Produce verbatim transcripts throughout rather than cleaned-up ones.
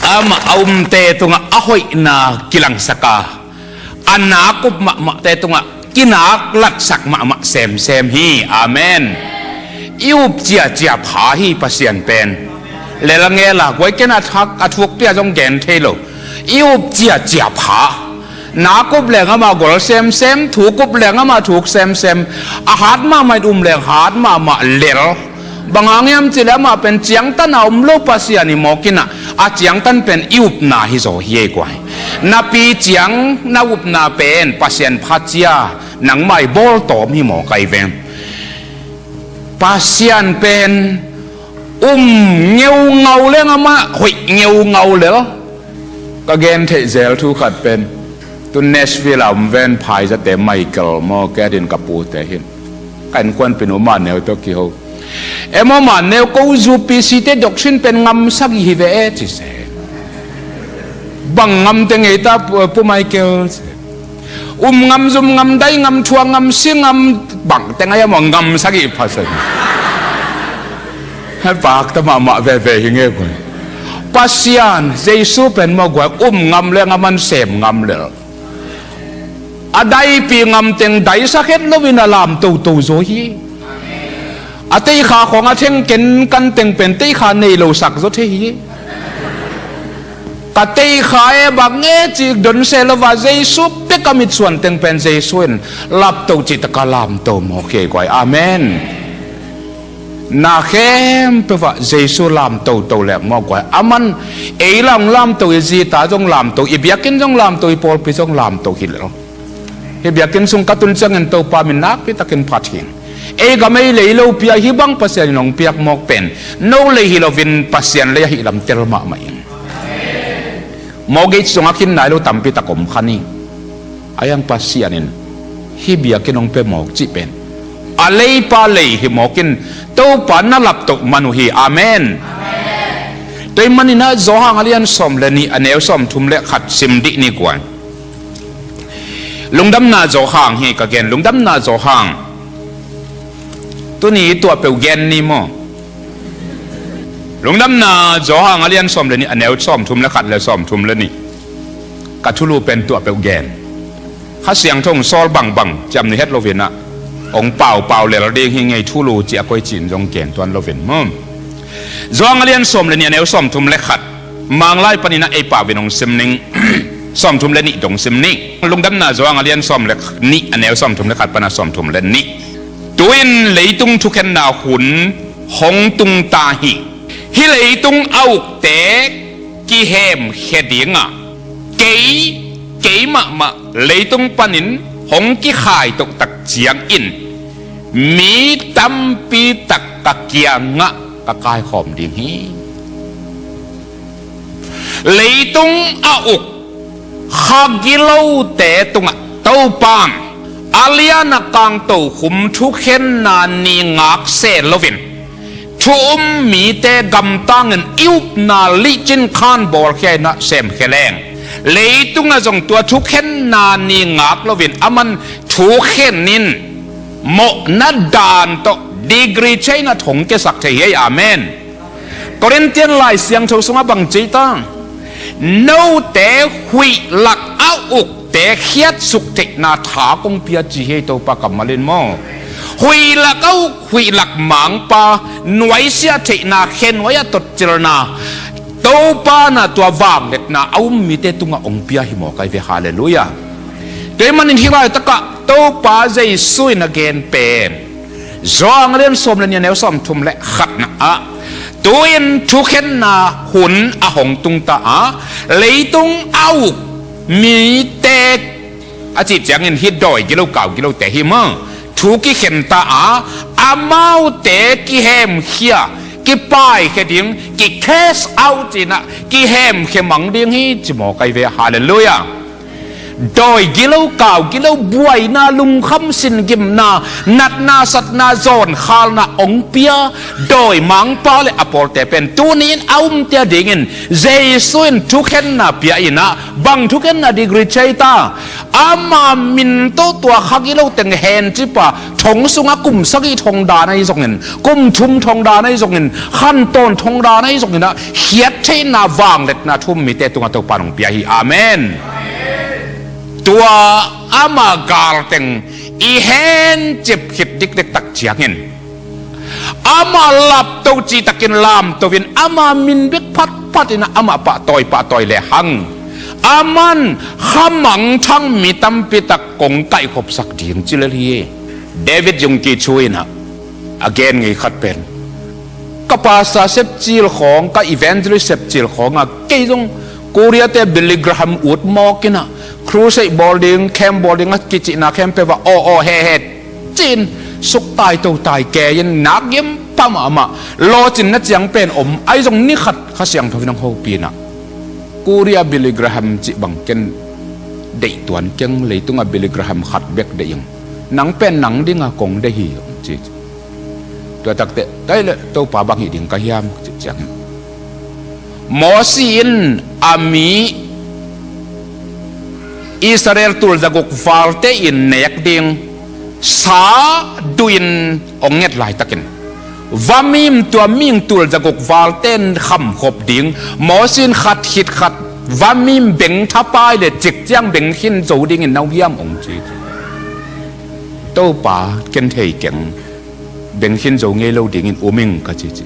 Amah a umte tungah a hoihna kilangsak a, a nak up mahmahte tungah kinak latsak mahmah semsem hi. Amen. I up ciacia pha hi Pasian pen. Lel ngel a, guai ken a thak a thukpi a zong gen thei lo. I up ciacia pha. Nak up leng amah gol semsem, thuk up leng amah thuk semsem. A hat mahmah in um leng hat mahmah lel. Bang hang hiam cih leh amah pen ciangtan a om lo Pasian hi mawk in ah, a ciangtan pen i upna hi zaw hi ei guai. Napi ciang na upna pen Pasian phacia nangmah i bawltawm hi mawk ai ve. Pasian pen um ngeungau leng amah hoih ngeungau lel. Ka gen theih zel thu khat pen, tu Nashville a om ven phaizate Michael maw, kei adin ka pute hin ka innkuanpih nu Mah Neu tawh kiho. E maw Mah Neu, ko U P C te doctrine pen ngam sagih hi ve e, ci se. Bang ngamte ngei ta Pu, Pu Michael, ci. Um ngam, zum ngam, dai ngam, thuak ngam, si ngam, bangte ngai a maw, ngam sagih pha sagih. Hei, pakta mahmah veve hi nge guai. Pasian Jesu pen maw guai, um ngam leng aman sem ngam lel. A daipih ngam teng daisak het loin a lam toto zaw hi. A teikha khawng a theng kenkan teng pen teikha nei lo sak zaw thei hi. Ka teikha e bang nge cih don se lo a, Jesu pek a mitsuan teng pen Jesu in lapto cih tak a lamto mawk hi ei guai. Amen. Na khempeuh ah Jesu lamto to leh maw guai, aman ei lam lamto, i zi ta zong lamto, i biakinn zong lamto, i pawlpi zong lamto hi lel. Hih biakinn sung ka tun ciangin Topa min nakpi takin phat hi ing. Ei gam ei lei lopi a hih bang Pasian in hong piak mawk pen no lei hi loin Pasian lei ahih lam tel mahmah ing. Mortgage sungah khin nai lo tampi tak om kha ni. Ahi hang Pasian in hih biakinn hong pia mawk cih pen a leipa lei hi mawk in Topa na laptoh man uh hi. Amen. Tua ahih manin ah Johan a lian sawm le nih, a neu sawmthum le khat sim dih ni guai. Lungdamna Johan hi ka gen, Lungdamna Johan. Tuni tuah peuh gen ni maw. Lungdamna Johan a lian sawm le nih, a neu sawmthum le khat le sawmthum le nih. Ka thulu pen tuah peuh gen. Kha Siangtho hong sawl bangbang ciamnuih het loin ah hong paupau lel ding hi ing ei, thulu cih a koici in zong gen tuan loin maw. Johan a lian sawm le nih, a neu sawmthum le khat. Manglai panin ah ei pau in hong sim ning. Sawmthum le nih dong sim ning. Lungdamna Johan a lian sawm le nih, a neu sawmthum le khat pan a sawmthum le nih. Tu-in leitung thukhenna hun hong tung ta hi. Hih leitung a ukte kihemkhia ding a, kei, kei mahmah leitung panin hong kikhai toh tak ciangin mi tampi tak ka kiangah ka kaikhawm ding hi. Leitung a uk kha gilote tungah Topa in a lian a kang tokhum thukhenna ni ngak se loin thu um mite gamtangin i upna lihcin khan bawlkhia in ah semkhia leng, leitung ah zong tua thukhenna ni ngak loin aman thukhen in mawhna dan tawh degree chain a thong kesak thei hi ei. Amen. Korintian Lai Siangtho sungah bang ci ta? Note huih lak a ukte khiatsuk theihna tha kong pia ci hi ei Topa kammal in maw. Huih lak a uk, huih lak mangpa, nuaisiah theihna, khe nuai a totcilna, Topa in ah tua vangliatna a um mite tungah hong pia hi mawk ai ve. Halleluiah. Tua ahih manin hih laitakah Topa Jesu in a gen pen Johan a lian sawm le nih, a neu sawmthum le khatna ah, tu-in thukhenna hun a hong tung ta a, leitung a uk mite a cih ciangin hih dawi gilo kau gilote hi maw, thu kikhen ta a, amaute kihemkhia, kipaikhia ding, ki-cast out ci-in ah kihemkhia mang ding hi ci mawk ai ve. Halleluiah. dawi gilo, kau gilo, buaina, lungkham, singimna, natna, satna, zawnkhalna hong pia dawimangpa le a pawlte pen tuni-in a umte a dingin Jesu in thukhenna pia in ah, bang thukhenna degree thei ta? Ama min tawh tua kha gilo teng hencip a, thong sungah kum sagih thong dan ahi zongin, kum thum thong dan ahi zongin, khantawn thong dan ahi zongin ah, khiat theihna, vangliatna thu um mite tungah Topa in hong pia hi. Amen. Tua ama galteng i hencip khit dikdek tak ciangin, ama lapto cihtakin lamto in, ama min bek phatphat in ah, amah pahtawi pahtawi le hang, aman khamangthang mi tampi tak kong kaihkhopsak ding ci lel hi. David Zungki Cho in ah a gen ngei khat pen, ka pastor sepcil khawng, ka evangelist sepcil khawng ah, kei zong Korea te Billy Graham ut mawk in ah, crusade bawl ding, camp bawl ding a kicihna khempeuh ah aw aw he he ci-in, suktai totai kei in, nak gim pah mahmah, lawhcinna ciang pen om, ahi zong ni khat Kha Siangtho in hong hopih in ah, Korea Billy Graham cih bang ken deih tuan keng, leitungah Billy Graham khat bek deih ing, nang pen nang dingah kong deih hi, hong ci. Tua takteh, tai le Topa, bang hih ding ka hiam, cih ciangin, Mosi in a mi Israel tul zaguk valte in nek ding sa duh in hong nget laitakin, vamim tua mihing tul zaguk valte in khamkhop ding, Mosi in khat khit khat vamim beng thapai le cik ciang beng khin zo dingin na um hiam, hong ci. Topa, ken thei keng, beng khin zo ngei lo dingin um ing, ka ci ci.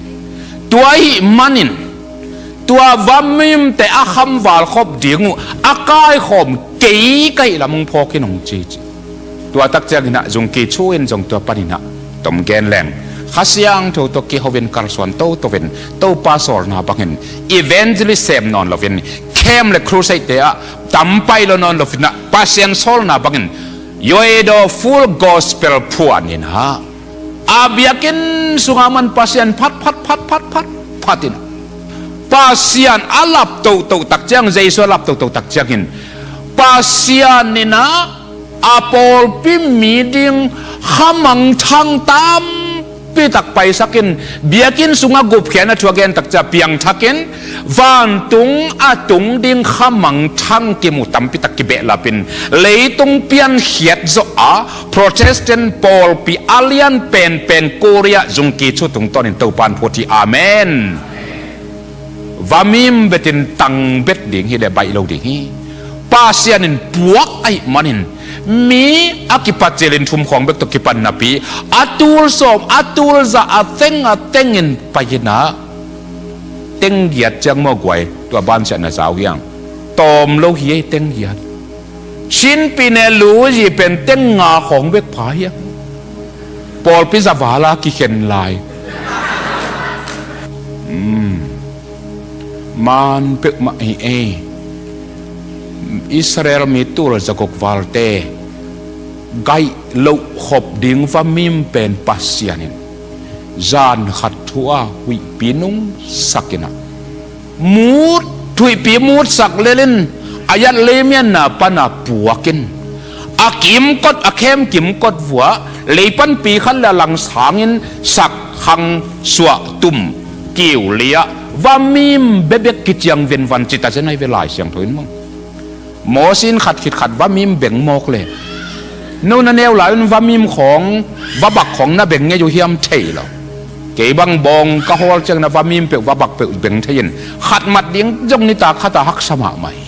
Tua ahih manin tua vamimte a khamvalkhop ding uh a kaikhawm kei ka hih lam hong phawk in, hong ci ci. Tua tak ciangin ah Zungki Cho in zong tua panin ah tom gen leng, Kha Siangtho tawh kiho in kalsuan toto in, Topa sawlna bangin evangelist sem nawn loin, camp le crusade te ah tam pai lo nawn loin ah, Pasian sawlna bangin Yoedo Full Gospel phuan in ah, a biakinn sungah man Pasian phat phat phat phat phat phat in, Pasian a lap toto tak ciang, Jesu a lap toto tak ciangin, Pasian in ah a pawlpi mi ding khamangthang tampi tak paisak in, biakinn sungah gupkhiatna thu a gen tak ciang piangthak in, vantung a tung ding khamangthang kimu tampi tak kibehlap in, leitung piankhiat zawh a Protestant pawlpi a lian penpen Korea Zungki Cho tungtawnin Topa in phut hi. Amen. Vamim betin tangbet ding hi le baih lo ding hi. Pasian in puak ahih manin, mi a kipat cilin thum khawng bek tawh kipan napi, a tul sawm, a tul za, a teng a tengin pai in ah, teng giat ciang maw guai, tua bansiatna za uh hiam? Tawm lo hi ei, teng giat. Chin pi ne lu zi pen teng nga khawng bek pha hiam? Pawlpi za val a kikhen lai. Hmm. Man peuhmah hi ei. Israel mi tul zaguk valte gaih loh khop ding vamim pen Pasian in zan khat thu a huihpi nungsak in ah, mut, huihpi mutsak lel in, a yat leimianna pan a puak in, a kimkot, a khem kimkot vuah, leipanpi khat le a langsang in, sak, khang, suah, tum, kiu, lia, vamim bebek kiciang venvan cita zen ai ve Lai Siangtho in maw. Mosi in khat khit khat vamim beng mawk le, no na neu lai un vamim khawng, vabak khawng na beng ngei uh hiam thei lo. Kei bang bawng ka hawl ciang na vamim peuh, vabak peuh beng thei in, khat mat ding zong nitak khat a haksa mahmah hi.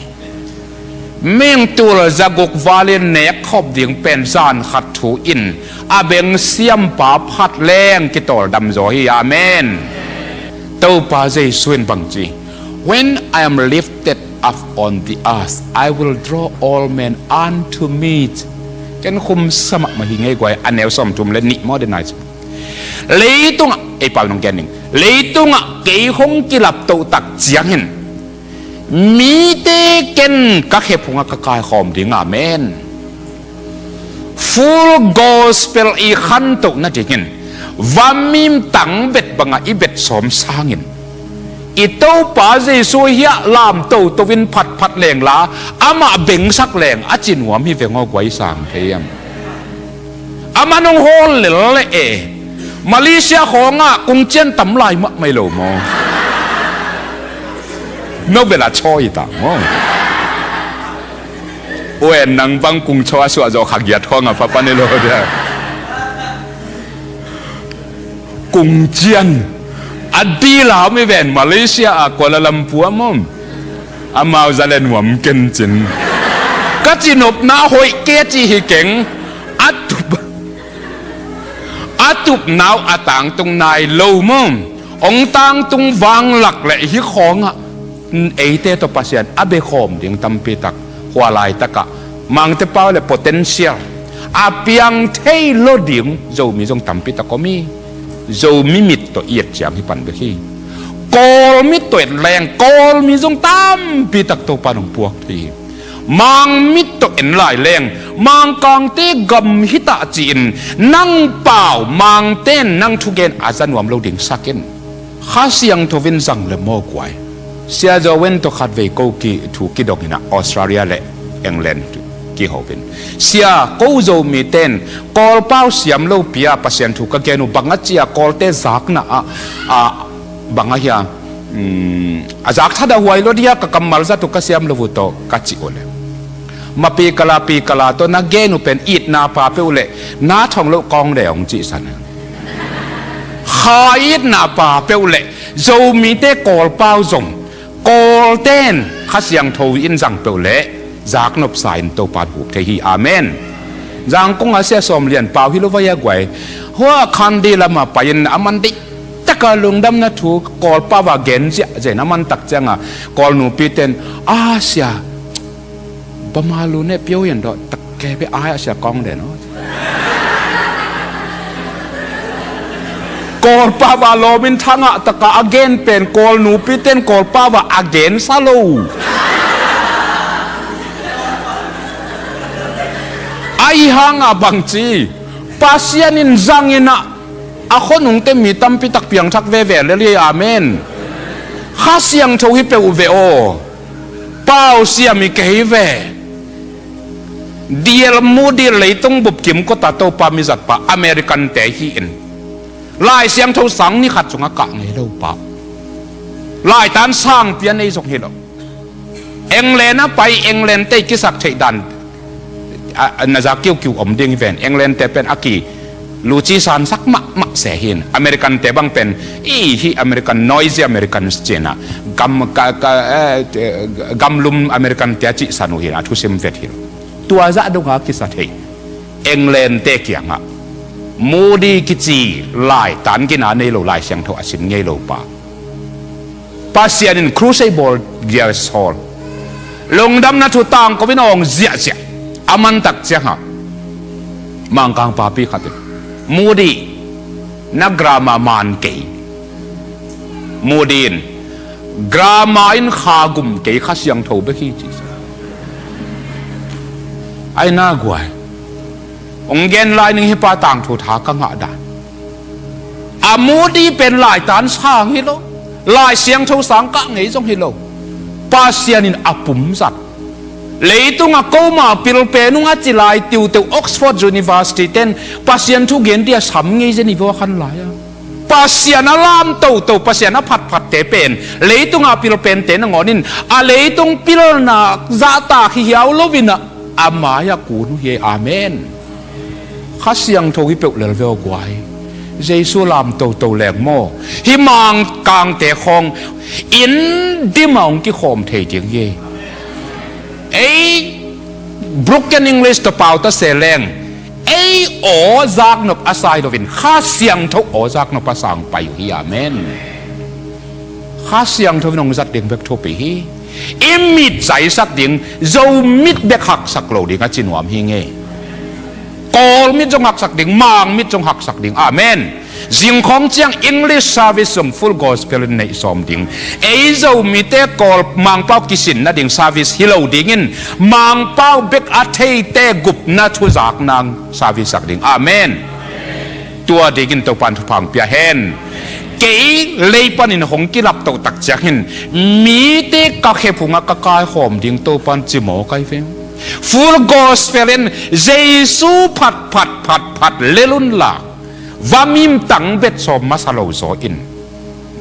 Mihing tul zaguk val in nek khop ding pen zan khat thu in a beng siampa phat leng kitawldam zaw hi. Amen. Topa Jesu in bang ci, "When I am lifted up on the earth, I will draw all men unto me." Ken khum sa mahmah hi ngei guai, a neu sawmthum le nih maw, den ai ci. Leitungah, ei pau nong gen ning. Leitungah kei hong kilap toh tak ciangin, mite ken ka khe phungah ka kaikhawm ding. Amen. Full Gospel i khantoh nadingin, vamim tangbet bangah i bet sawm sangin, I Topa Jesu hiah lam toto in phatphat lengla, amah bengsak leng a ci nuam hi veng aw guai, sang thei hiam? Amah nong hawl lel leh e, Malaysia khawngah kungcian tam lai mahmah hi lo maw? No bel a chawi ta maw? Uen nang bang kung chaw a suah zawh kha giat khawngah phapan hi lo dia. Kungcian a dila mi ven Malaysia a Kuala Lumpur a mom. Amau za le nuam kencin. Ka cinopna hoih ke ci hi keng. A tup a tupnau a tangtung nai lo mom. Ong tangtung vanglak le hi khawngah eite tawh Pasian a bekhawm ding tampitak hua laitakah Mangte pau le potential a piang thei lo ding Zomi zong tampitak om hi. Zomi mit tawh i et ciang hi pan bek hi. Kawl mit tawh et leng Kawlmi zong tampitak Topa nong puak thei hi. Mang mit tawh en lai leng Mangkangte gam hitah ci-in nang pau Mangten nang thugen a za nuam lo ding sak in. Kha Siangtho in zang le maw guai. Sia Jowen tawh khatvei ko ki thu kidong inah Australia le England kiho in, sia ko Zomi ten Kawl pau siam lo pia Pasian thu ka gen uh bang a cia Kawlte zakna ah, ah, bang a hia, um, a zak thada huai lo dia ka kammal zat uh ka siam lo uh tawh ka ci uh le. Mapi kala pi kala tawh na gen uh pen itna pa peuh le na thong lo kawng le hong cihsan. Kha itna pa peuh le Zomite Kawl pau zong Kawlten Kha Siangtho in zang peuh le zaknopsa in Topan hup thei hi. Amen. Zangkong a sia Sawm Lian pau hi lo vai a guai. Hua Khandi lamah pai-in a man deih taka lungdamna thu Kawl pau a gen ziahziah in a man tak cianga Kawl nupiten a sia Bamalu ne pio yan dawh tak kei pe ai a sia kawng den aw. Kawlpa va lawmin thangah taka a gen pen Kawl nupiten Kawlpa va a gen sa lo. Ahi hanga bangci Pasian in zanginah a khonungte mi tampi tak piangthak veve lel hi. Amen. Kha Siangtho hi peuh ve aw. Pau siam hi kei ve. Dial mu dil leitung bup kimkota Topa mizatpa American te hi in Lai Siangtho sang ni khat sungah kah ngei lo pau. Laitan sang pia nei zong hi lo. England a pai England te kisak theih dan a, a, na za kiukiu om ding hi ven. England te pen a ki luci sansak mahmah se hin American te bang pen i hi American noisy Americans cina gam ka, ka, eh, gamlum American te a cihsan uh hin a thusim vet hi lo. Tua zah donga kisa thei England te kiangah Moody kici laitan gina nei lo Lai Siangtho a sin ngei lo pa Pasian in crusade bawl gial sawl lungdamna thu tangko in awng ziahziah a mantak ciangah Mangkang papi khat in Moody na grama man kei. Moody in grama in kha gum kei Kha Siangtho bek hi ci. Ai na guai. Ong gen lai ning hi pa tangthu tha ka ngah dan. A Moody pen laitan sang hi lo. Lai Siangtho sang kah ngei zong hi lo. Pasian in a pumzat. Leitunga koma pilpen unga ci lai tiuteu Oxford University ten Pasian thu gen dia sam ngei zen i vua khan lai a. Pasian a lam toto Pasian a phatphatte pen leitunga pilpente nangawnin a leitung pilna zahtak hi hiau lovinah a mai-ah kun uh hi. Amen. Kha Siangtho hi peuh lel veu guai. Jesu lam toto leng maw hi Mangkangte khawng in dima hong kikhawm thei ding hi. Ei broken English tawh pauta se leng ei aw zaknop a sai loin Kha Siangtho aw zaknop a sang pai uh hi. Amen. Kha Siangtho in hong zat ding bek thupi hi. I mit zaisak ding Zo mit bek haksak lo ding a ci nuam hi ngei. Kawl mit zong haksak ding Mang mit zong haksak ding. Amen. Zingkhawng ciang English service zong Full Gospel in neih sawm ding. Ei Zomite Kawl Mangpau kisin nading service hi lo dingin Mangpau bek a theite gupna thuzak nang service sak ding. Amen. Tua dingin Topan thupha hong pia hen. Kei lei panin hong kilaptoh tak ciangin mite ka khephungah ka kaikhawm ding Topan ci maw kai ve. Full Gospel in Jesu phat phat phat phat lel unla, va mimtang bet sawm masa lo zaw in.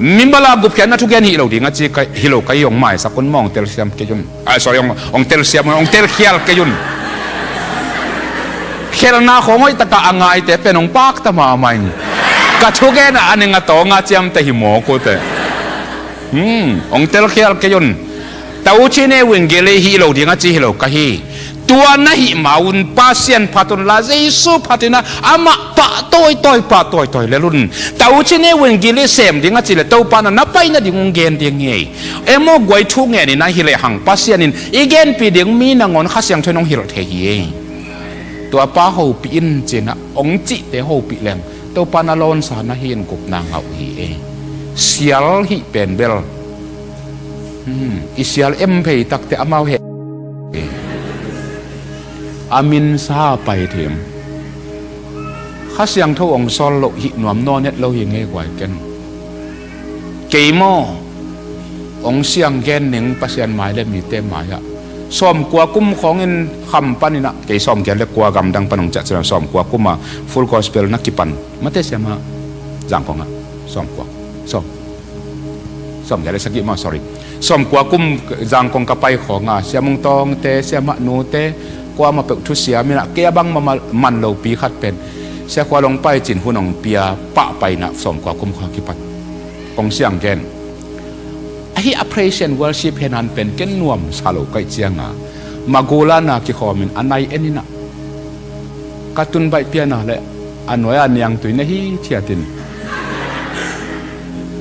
Mimala gupkhiatna thugen hih lo ding a ci ka, hi lo ka hi, hong maisak un maw, hong telsiam kei un. Ah, sorry, hong, hong telsiam un, hong telkhial kei un. Khelna khawng hoih takah a ngaite pen hong pakta mahmah in. Ka thugen a ning a tawng a ciamteh hi mawk uh teh. Hmm, hong telkhial kei un. Tauchin e wingili hih lo ding a ci hi lo ka hi. Tua na hih ma un Pasian phat unla Jesu phat inah amah pah tawitawi, pah tawitawi lel un. Tauchin e wingili sem ding a ci le Topa na na pai nading hong gen ding hi. Emaw guai thu ngen inah hi lehang Pasian in i genpih ding mi nangawn Kha Siangtho in hong hilh thei hi. Tua pa hopih in cinah hong cihte hopih leng Topa na lawnsa na hi in gupna ngah uh hi. Sial hih pen bel, hmm, i sial em phei takte amau he. A minsa pai thim. Kha Siangtho hong sawl loh hih nuam nawn het lo hi ngei guai ken. Kei maw, hong siang gen ning Pasian mai le mite mai-ah sawmkua kum khawngin kham paninah, kei sawmgiat le kua gamdang pan hong ciah ciang sawmkua kum a Full Gospel na kipan. Mate siamah Zangkong ah sawmkua, sawm, sawmgiat le sagih maw, sorry. Sawmkua kum Zangkong ka pai khawng a Sia Mung Tawngte, Siamah Nute, kuamah peuh thusiam inah kei a bang mah man lopi khat pen Sia Khua Long Pai Cin hun hong pia pah painah sawmkua kum kha kipan kong siang gen. Ahi a praise and worship henan pen ken nuamsa lo kaih cianga magula na kikhawmin a nai en inah ka tun baih piana le a nuai a niangtui na hi thiatin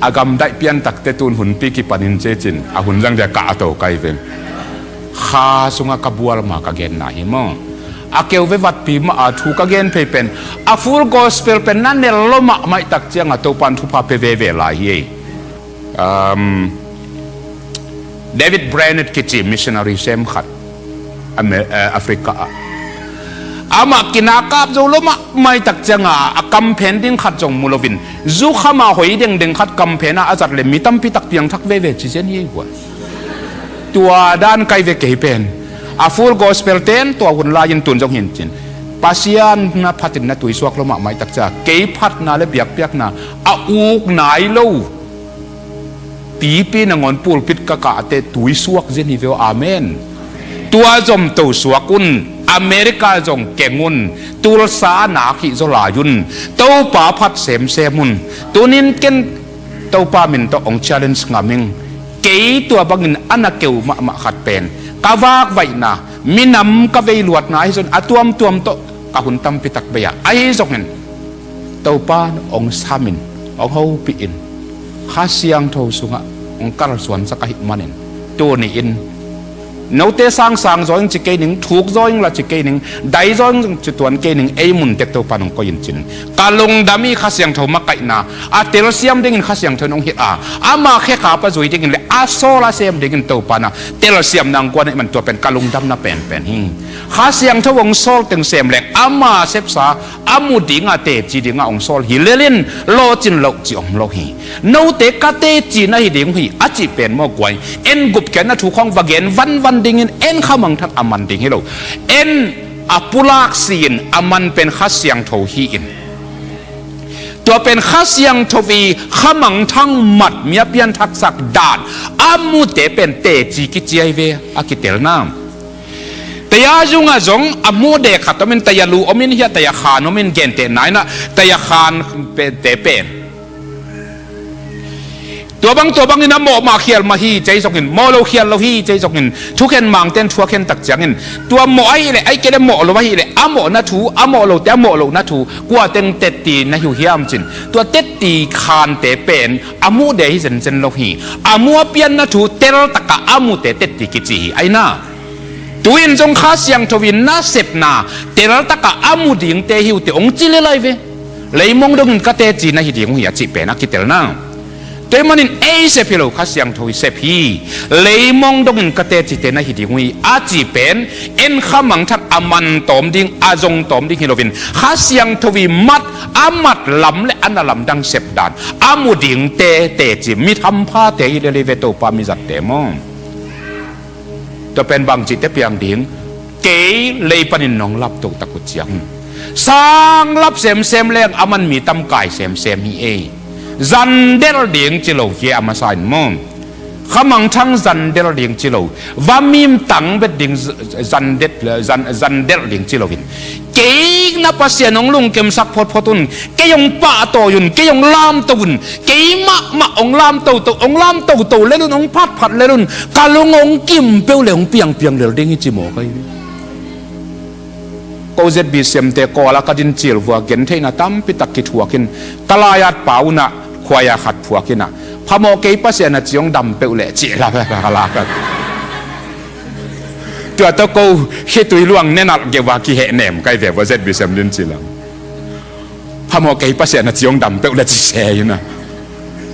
a gamdaih pian takte tun hunpi kipanin cecin a hun zang dia kah a to kai ve. Kha sungah ka bual ma ka genna hi maw? A keu ve vatpi mah a thu ka gen phei pen a Full Gospel pen na nel lo mahmah tak cianga Topan thupha pe veve lai hi. Um, David Brainerd kici missionary sem khat Amer-, eh, Africa ah amah kinakap zo lo mahmah tak cianga a kamphen ding khat zong mu loin zukhama hoi dengdeng khat kamphen ah a zat le mi tampi tak piangthak veve ci zen hi guan. Tua dan kai ve kei pen a Full Gospel ten tua hun lai-in tun zong hin cin Pasian na phatin na tuisuak lo mahmah tak cia kei phatna le biakpiakna a uk nai lo pipi nangawn pulpit ka kahte tuisuak zen hi veo. Amen. Tua zomto suak un. America zong keng un. Tulsa a nak hih zaw lai un. Topa phat semsem un. Tunin ken Topa min tawh hong challenge ngam ing. Kei tua bangin a na keu mahmah khat pen ka vakvaihna, minam ka veiluatna ahi zon a tuamtuam tawh ka hun tampi tak bei-a ahi zongin Topa hong samin, hong hopihin, Kha Siangtho sungah hong kalsuansak ahih manin tuni-in note sangsang zaw ing ci kei ning, thuk zaw ing la ci kei ning, dai zaw ing ci tuan kei ning, ei mun tek Topa nong koih in cin. Ka lungdam hi Kha Siangtho makaihna a telsiam dingin Kha Siangtho nong hilh a, ama khekhap a zui dingin le a sawl a sem dingin Topa na telsiamna hong guan ahih man tua pen ka lungdamna penpen hi. Kha Siangtho hong sawl teng sem leng ama sepsa a mu dinga teci dinga hong sawl hi lelin lawcin loh ci om lo hi. Note ka teci na hi ding uh hi a cih pen maw guai. En gupkhiatna thu khawng va gen vanvan dingin en khamangthang a man ding hi lo. En a pulak si-in a man pen Kha Siangtho hi-in tua pen Kha Siangtho i khamangthang mat mi a pianthaksak dan a mute pen teci kici ahi ve a kitelna. Taya zungah zong a mude khat omin, taya lu omin, hiah taya khan omin, gentehna inah taya khan pe-, te pen tua bang tua bangin a mawh mah khial mah hi cei zongin, mawh lo khial lo hi cei zongin, thukhen mangten thuakhen tak ciangin tua mawh ahih leh, ahih kei leh mawh lo ahih leh a mawhna thu, a mawh lote a mawh lohna thu kua teng tetti na hi uh hiam cin. Tua tetti khante pen a mude hi zenzen lo hi. A mu a pianna thu teltakah a mute tetti kici hi. Aina tu-in zong Kha Siangtho in nasepna teltakah a mu dingte hi uh teh hong ci lel lai ve. Leimong dongin ka teci na hi ding uh hi a cih pen a kitelna. Tua ahih manin ei sep hi lo, Kha Siangtho i sep hi. Leimong dongin ka tecite na hi ding uh hi a ci pen, en kha mangthang a man tawm ding, a zong tawm ding hi loin, Kha Siangtho i mat, a mat lam le a na lamdang sep dan a mu dingte teci, mi hamphate hi lel hi ve, Topa mi zatte maw. Tua pen bangcihte piang ding, kei lei panin nong lap toh tak uh ciang, sang lap semsem leng a man mi tam kai semsem hi ei. Zandelh ding ci lo hi a masa in maw. Kha mangthang zandelh ding ci lo, va mim tang bet ding z-, zandet-, zan-, zandelh ding ci loin, kei na Pasian hong lungkimsak photphot un, kei hong pahtawi un, kei hong lamto un, kei mahmah hong lamtoto, hong lamtoto lel un, hong phatphat lel un, ka lung hong kim peuh le hong piangpiang lel ding hi ci maw ka hi. Ko Z B C M te Kawl ah ka din cil vua gentheihna tampi tak kithuak in, ka lai-at pa unah khuai-a khat phuak inah, phamawh kei Pasian a ci hong dam peuh leh cih la ka la ka. Tua tawh ko khitui luang nenal geuh a kihehnem kai ve vua Z B C M din cil ah. Phamawh kei Pasian a ci hong dam peuh le ci se inah.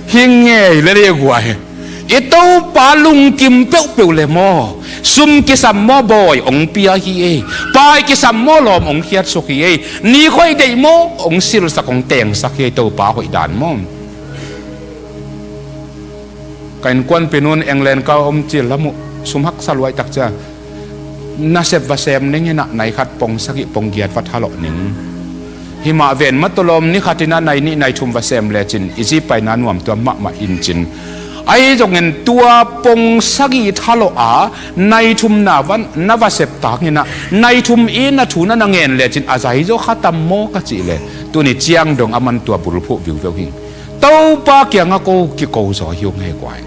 Hi ngei le le guai. I Topa lungkim peuhpeuh le maw, sum kisam maw bawi hong pia hi ei. Pai kisam maw lawm hong khiatsuk hi ei. Ni khoih deih maw hong silsak hong tengsak hi ei, Topa hoih dan maw. Ka innkuanpih nu'n England ka om cil lam uh sum haksa luai tak cia, nasep va sem ning inah, nai khat pong sagih pong giat va thalawh ning. Himah ven matulawm ni khat inah nai nih nai thum va sem lecin i zi paina nuam tuam mahmah in cin. Ahi zongin tua pong sagih thalawh a nai thum na va, na va sep tak inah, nai thum i na thu na na ngen lecin a zai zaw kha tam maw ka cih le, tuni ciang dong a man tua bulphuh viuveu hi. Topa kiangah ko kiko zaw hi uh ngei guai.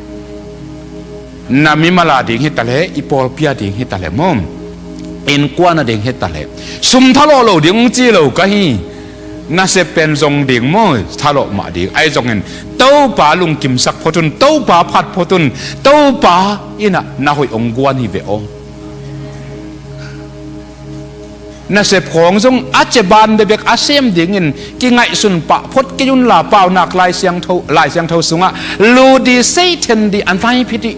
Na mimal a ding hi taleh, i pawlpi a ding hi taleh maw, innkuan a ding hi taleh, sum thalawh lo ding hong ci lo ka hi. Nasep pen zong ding maw, thalawh mah ding. Ahi zongin Topa lungkimsak phot un, Topa phat phot un, Topa inah na hoih hong guan hi ve aw. Nasep khawng zong a ceban bekbek a sem dingin kingaihsun pah phot kei unla, Paunak Lai Siangtho, Lai Siangtho sungah, lu di sei then di an thai phiti.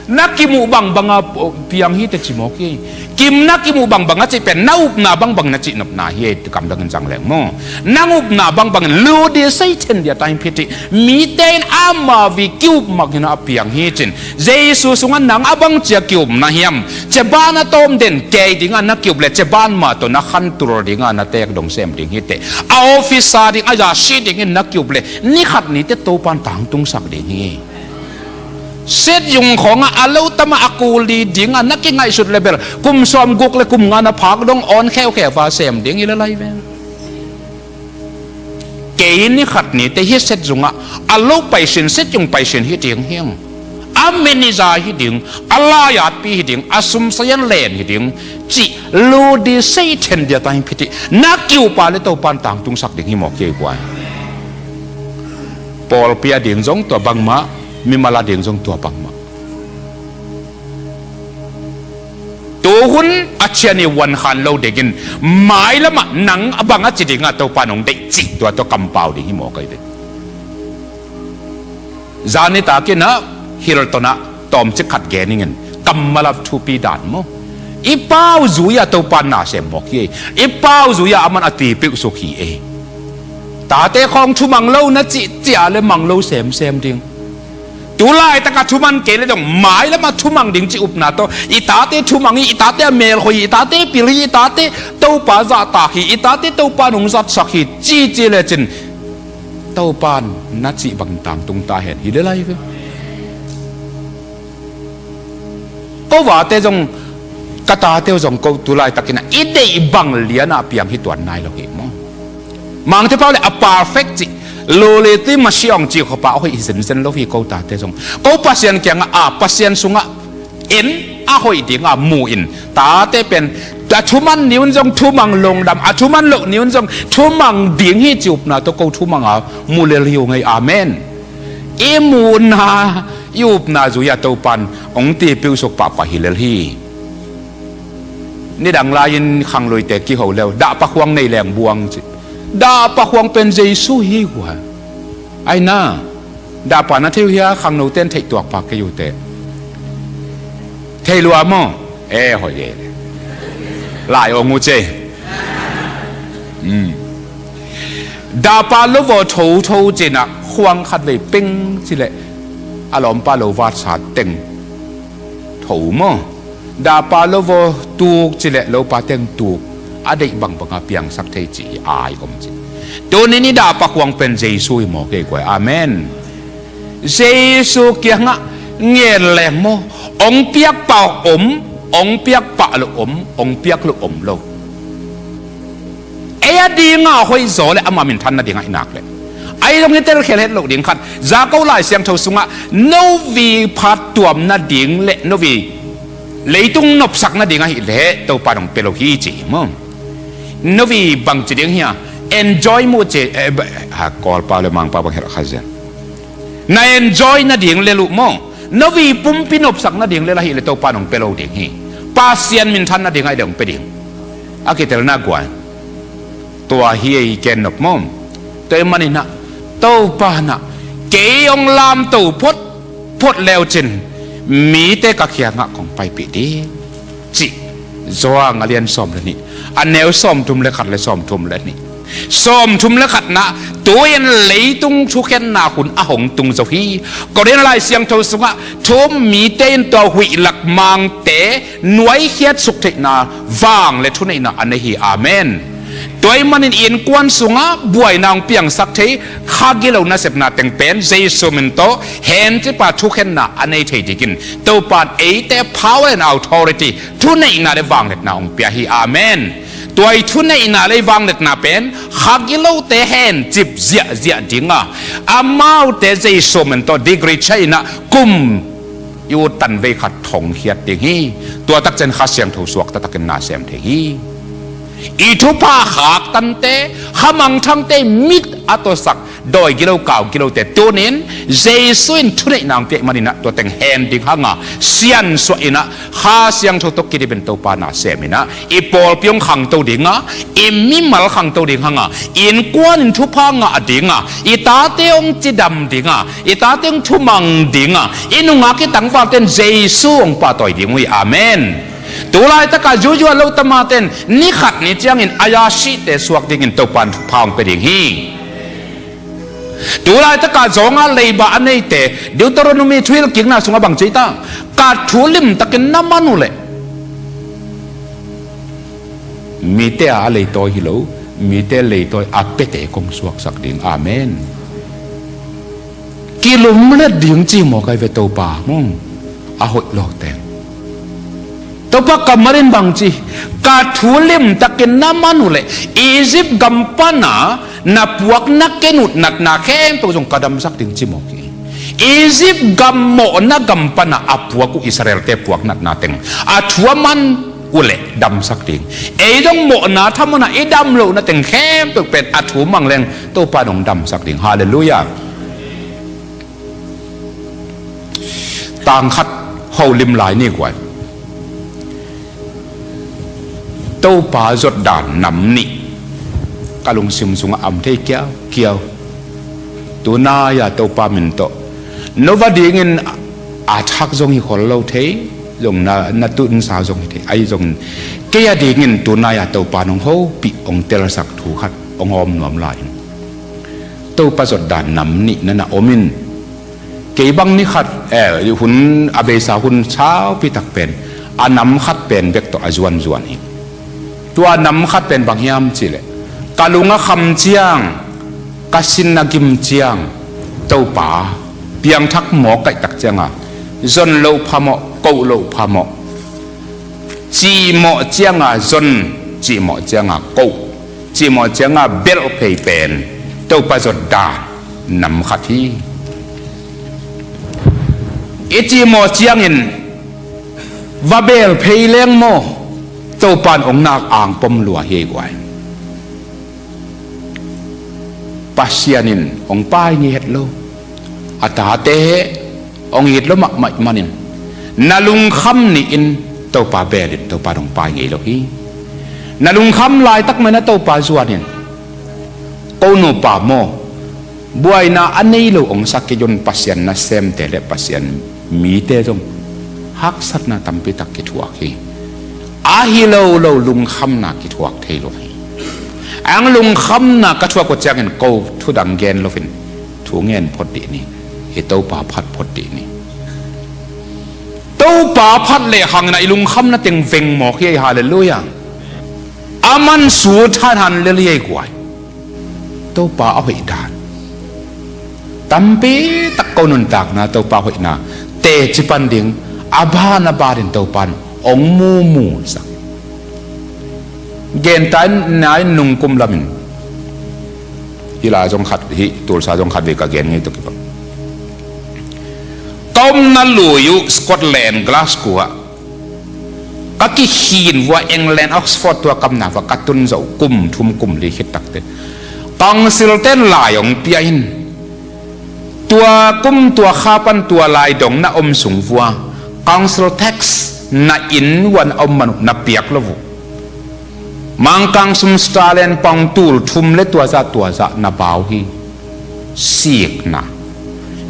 Na kimuh bangbang a piang hi teci mawk hi. Kim na kimuh bangbang a cih pen na upna bangbang na cihnopna hi ei, kam dangin zang leng maw. Nang upna bangbangin lu di sei then di a thai phiti. Mite in ama vi kiup mak inah a piang hi cin. Jesu sungah nang a bangci a kiup na hiam? Ceban a tawm den kei dingah na kiup le, ceban mah tawh na khantul dingah na teek dong sem ding hi teh. A office a ding, a zasi dingin na kiup le, ni khat ni teh Topan tangtungsak ding hi. Set yung khawngah a lo tamah a kuli dingah na kingaihsut le bel, kum sawm guk le kum nga na phak dong awn kheukheu a sem ding hi le lai ve. Kei ni khat ni teh hi set zungah a lo paisin, set yung paisin hi ding hiang. A manager hi ding, a lai-atpi hi ding, a sum sayan len hi ding, cih lu di sei then di a thai phiti. Na kiup a le Topan tangtungsak ding hi mawk hi ei guai. Pawlpi a ding zong tua bangmah, mimal a ding zong tua bangmah. Tuhun a cian i vuan khan lo dingin, mailamah nang a bang a ci dingah Topa nong deih cih tua tawh kampau ding hi mawk ahi ve. Zan nitak inah Hilton ah tawmcik khat gen ingin, kammal a thupi dan maw. I pau zui-ah Topa na sem mawk hi ei. I pau zui-ah a man a tipeuh suk hi ei. Tate khawng thumang lo na cih ciah le mang lo semsem ding. Tu laitak a thuman kei le dong, mailam a thumang ding cih upna tawh, i tate thumang hi, i tate a melhoih hi, i tate pil hi, i tate Topa zahtak hi, i tate Topa nong zatsak hi, cici lecin Topan na cih bangin tangtung ta hen hi le lai ve. Ko vate zong, ka tate uh zong ko tu laitakin ah i deih bang lianah piang hi tuan nai lo hi maw. Mangte pau le a perfect cih, lawleti masiawng cih khawpa a hoih hi zenzen lo hi ko tate zong. Ko Pasian kiangah a, Pasian sungah en a hoih dingah mu in, tate pen a thuman ni un zong thumang lungdam, a thuman loh ni un zong thumang ding hi cih upna tawh ko thumang a mu lel hi uh ngei. Amen. I muhna, i upna zui-ah Topan hong tipeuh suk pahpah hi lel hi. Nidang lai-in khangluite kiho leu, dahpa khuang nei leng buang ci. Dahpa khuang pen Jesu hi hua. Aina, Dahpa na thei uh hia, khangno ten theih tuak pak kei uh teh. Thei lua maw? E, hoih e. Lai ong uh ce. Dahpa lo vaw thotho cinah khuang khat vei peng cileh a lawmpa lo vatsa teng tho maw? Dahpa lo vaw tuk cileh lopa teng tuk. A deih bangbanga piangsak thei ci hi ai om ci. Tunin i dahpa khuang pen Jesu hi maw kei guai. Amen. Jesu kiangah ngen leng maw? Ong piak pah om, ong piak pah lo om, ong piak lo om lo. Ei a dinga hoih zaw le ama minthan nadingah i nak leh, ai dong i telkhel het loh ding khat. Jakob Lai Siangtho sungah novi phattuam nading le novi leitung nopsak nading ahih leh Topa dong pia lo hi ci hi maw? Novi bangci ding hia? Enjoy muh ci, eh, ba- ha, Kawlpa le Mangpa bang helh kha zen. Na enjoy nading le luh maw? Novi pumpi nopsak nading le lahih le Topa nong pia lo ding hi. Pasian minthan nading ai dong pia ding. A kitelna guai. Tua hi ei ken nop maw? Tua i maninah Topa nah kei ong lamto phot phot leucin mite ka kiangah kong paipih ding. Cih Johan a lian sawm le nih, a neu sawmthum le khat le sawmthum le nih. Sawmthum le khatna, tuin leitung thukhenna hun a hong tung zo hi. Korin Lai Siangtho sungah thu um mite in tua huih lak mangte nuaikhiat suktheihna vang le thuneihna a nei hi. Amen. Tua i manin innkuan sungah buaina hong piangsak thei kha gilo nasepna teng pen Jesu min tawh hencipa thukhenna a nei thei dingin Topa in eite power and authority, thuneihna le vangliatna hong pia hi. Amen. Tua i thuneihna le i vangliatna pen kha gilote hencip ziahziah dinga, amaute Jesu min tawh degree chaina kum i ut tan vei khat thongkhiat ding hi. Tua takcian Kha Siangtho suak taktakin na sem thei hi. I thupha khaktante, kha mangthangte mit a tawsak dawi gilo kau gilote tunin Jesu in thuneihna hong pia i maninah tua teng hen ding hanga siansuah inah Kha Siangtho tawh kidipin Topa na sem inah i pawlpi hong khangto dinga, i mimal khangto ding hanga, innkuan in thupha ngah dinga, i tate hong cidam dinga, i tate hong thumang dinga, i nungak i tangvalte in Jesu hong pahtawi ding uh hi. Amen. Tulaitaka zuzuan lo tamaten ni khat ni ciangin ayasite suak dingin Topa in thupha hong pia ding hi. Tulaitaka zawnga leiba a neite Deuteronomy thuhilhkikna sungah bang ci ta? Ka thu limtakin na man uhleh mite a leitawi hi lo, mite leitawi a piate kong suaksak ding. Amen. Kilumlet ding ci maw kai ve Topa mung a hoih lawteng. Topa kammal in bang ci? Ka thu limtakin na man uhleh Egypt gam pana na puak na kenut natna khempeuh zong ka damsak ding ci maw ki? Egypt gam mawhna gam pana a puak uh Israelte puak natna teng a thu a man uhleh damsak ding. Ei zong mawhna thamuna i dam lohna teng khempeuh pen a thu mang leng Topa nong damsak ding. Halleluiah. Tangkhat holim lai ni guai. Topa zotdan nam nih ka lungsim sungah am thei kiaukiau. Tunai-a Topa min tawh no va dingin a thak zong hi khol lo thei, zong na, na tunsa zong hi thei, ahi zongin kei a dingin tunai-a Topa nong hopih hong telsak thu khat hong hawm nuam lai in. Topa zotdan nam nih na na om in. Kei bang ni khat, eh, hun a beisa hun saupi tak pen a nam khat pen bek tawh a zuanzuan hi. Tua nam khat pen bang hiam cihleh ka lung a kham ciang, ka sin a gim ciang, Topa piangthak mawk kaih tak cianga zon loh phamawh, koh loh phamawh, cihmawh cianga zon, cihmawh cianga koh, cihmawh cianga belh phei pen Topa zotdan nam khat hi. I cihmawh ciangin va bel phei leng maw, Topa in hong nak angpom lua hi ei guai. Pasian in hong pai ngei het lo. A tate hong it lo mahmah manin na lungkham nihin Topa belin Topa in hong pai ngei lo hi. Na lungkham laitak mahin a Topa zuanin ko nupa maw, Buaina a nei lo hong sa kei un, Pasian nasemte le Pasian mite zong haksatna tampi tak kithuak hi. Ahi lo lo lungkhamna kithuak thei lo hi. Ang lungkhamna ka thuak uh ciangin ko thu dang gen loin thu ngen phot dih ni. Hi Topa phat phot dih ni. Topa phat le hangin ah i lungkhamna teng veng mawk hi ei, halleluiah. A man sut hanhan lel hi ei guai. Topa a hoih dan tampi tak ko nuntakna, Topa hoihna teci pan ding a ban a ban in Topa in hong mumu sak. Genta in nai nungkum lamin hi lai zong khat, hi Tulsa zong khat vei ka gen ngei tawh kibang. Ka omna lui uh Scotland, Glasgow ah ka kikhin vua England, Oxford tua kamna vua ka tun zo kum thum kum li khit takte Council ten lai hong pia in, tua kum tua kha pan tua lai dong na om sung vua Council tax na inn vua na om man uh na piak lo uh. Mangkang sum Starland pong tul thum le tua zah tua zah na bau hi. Sikna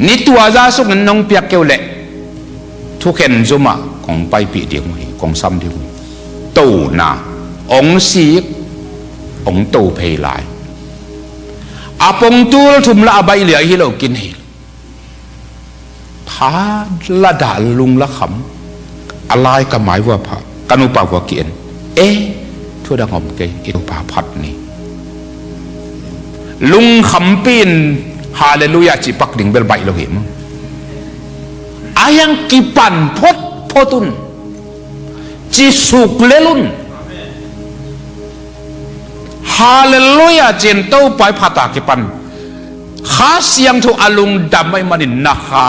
ni tua zah sungin nong piak keu leh thukhen zumah kong paipih ding uh hi, kong sam ding uh hi. Tona hong sik, hong to phei lai. A pong tul thum la a baih liai hi lo kin hi. Pha la dah lung la kham. A lai ka mai vua pha, ka nupa vua ki-en. E, thu dang om kei, i Topa phat ni. Lungkhampi in halleluiah cih pak ding bel baih lo hi maw. A hiang kipan photphot un. Ci suk lel un. Halleluiah ci-in Topa i phat a kipan Kha Siangtho a lungdam ahih manin na kha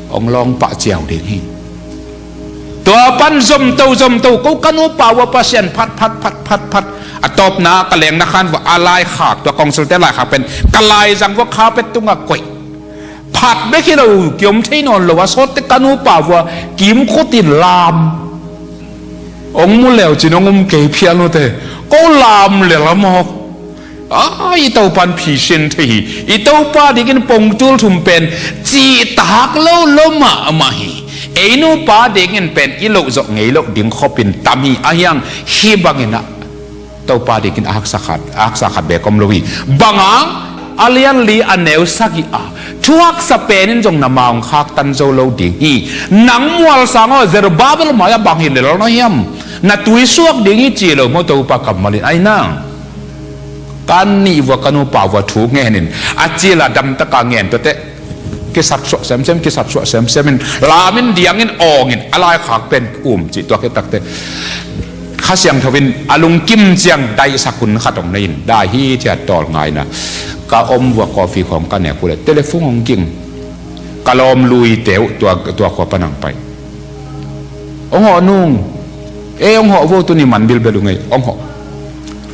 hong lawng pah ciau ding hi. Tua pan zomto zomto ko ka nupa vua Pasian phat phat phat phat phat. A tawpna ka lengna khan vua a laikhak, tua kawngsilte laikhak pen ka laizang vua kha pet tungah koih. Phat bek hi lo, kiom thei nawn lo a, sawtte ka nupa vua kimkhutin lam. Hong mu leu cin hong um kei phial nute. Ko lam lel a mawk. A, i Topan phisin thei hi. I Topa dingin pongtul thum pen cihtak lo lo mahmah hi. Ei nupa dingin pen i loh zawh ngei loh ding khopin tam hi. A hiang hih bangin ah Topa dingin a haksa khat, a haksa khat bek om lo hi. Bang hang? A lian li a neu sagih a, thu haksa penin zong na ma hong khaktan zo lo ding hi. Nang mualsang aw, Zerubbabel mai-ah bang hi lel na hiam? Na tui suak ding hi ci lo maw Topa kammalin ai nang? Kan nih vua ka nupa vua thu ngenin a cil a damtaka ngen tuate. Kisat suah semsem, kisat suah semsem in, lamin diangin awngin a laikhak pen um cih tua khit takte Kha Siangtho in a lungkim ciang daihsak hun khat hong nei in, dai hi thiat tawl ngaina. Ka om vua coffee khawng ka nek uh leh telephone hong ging. Ka lawm luite uh tua, tua khua pan hong pai. Hong hawh nung. E, hong hawh vo, tuni man bilbel uh ngei, hong hawh.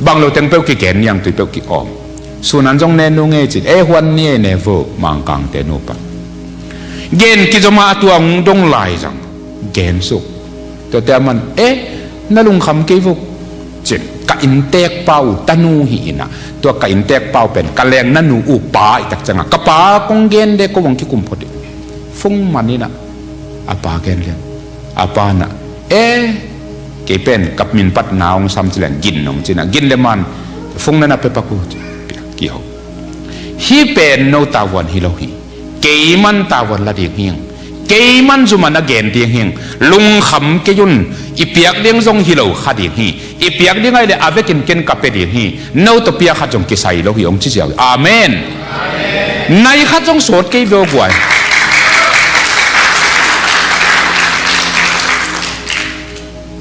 Bang lo teng peuh kigen niang, tui peuh ki-awm. Sunan zong ne nung e cin, e, huan ni e ne vo, Mangkangte nupa. Gen kizom a tua hong dong lai zang. Gen suk. Tuate a man, e, na lungkham kei vo cin. Ka inntek pa uh tanu hi inah. Tua ka inntek pa uh pen ka leng na nu uh pa i tak ciangah ka pa kong gen de ko hong kikum phot in. Fung man inah. A pa gen lian. A pa na, e, kei pen ka min patna hong sam ci lian gin hong cinah, gin le man fung na na pepak uh ci. Piak kiho. Hih pen no tavuan hi lo hi. Kei man tavuan la ding hing. Kei man zumah na gen ding hing. Lungkham kei un. I piak ding zong hi lo kha ding hi. I piak ding ahih leh a vekin ken ka pia ding hi. No tawh pia khat zong kisai lo hi hong ci ziau hi. Amen. Nai khat zong sawt kei veu guai.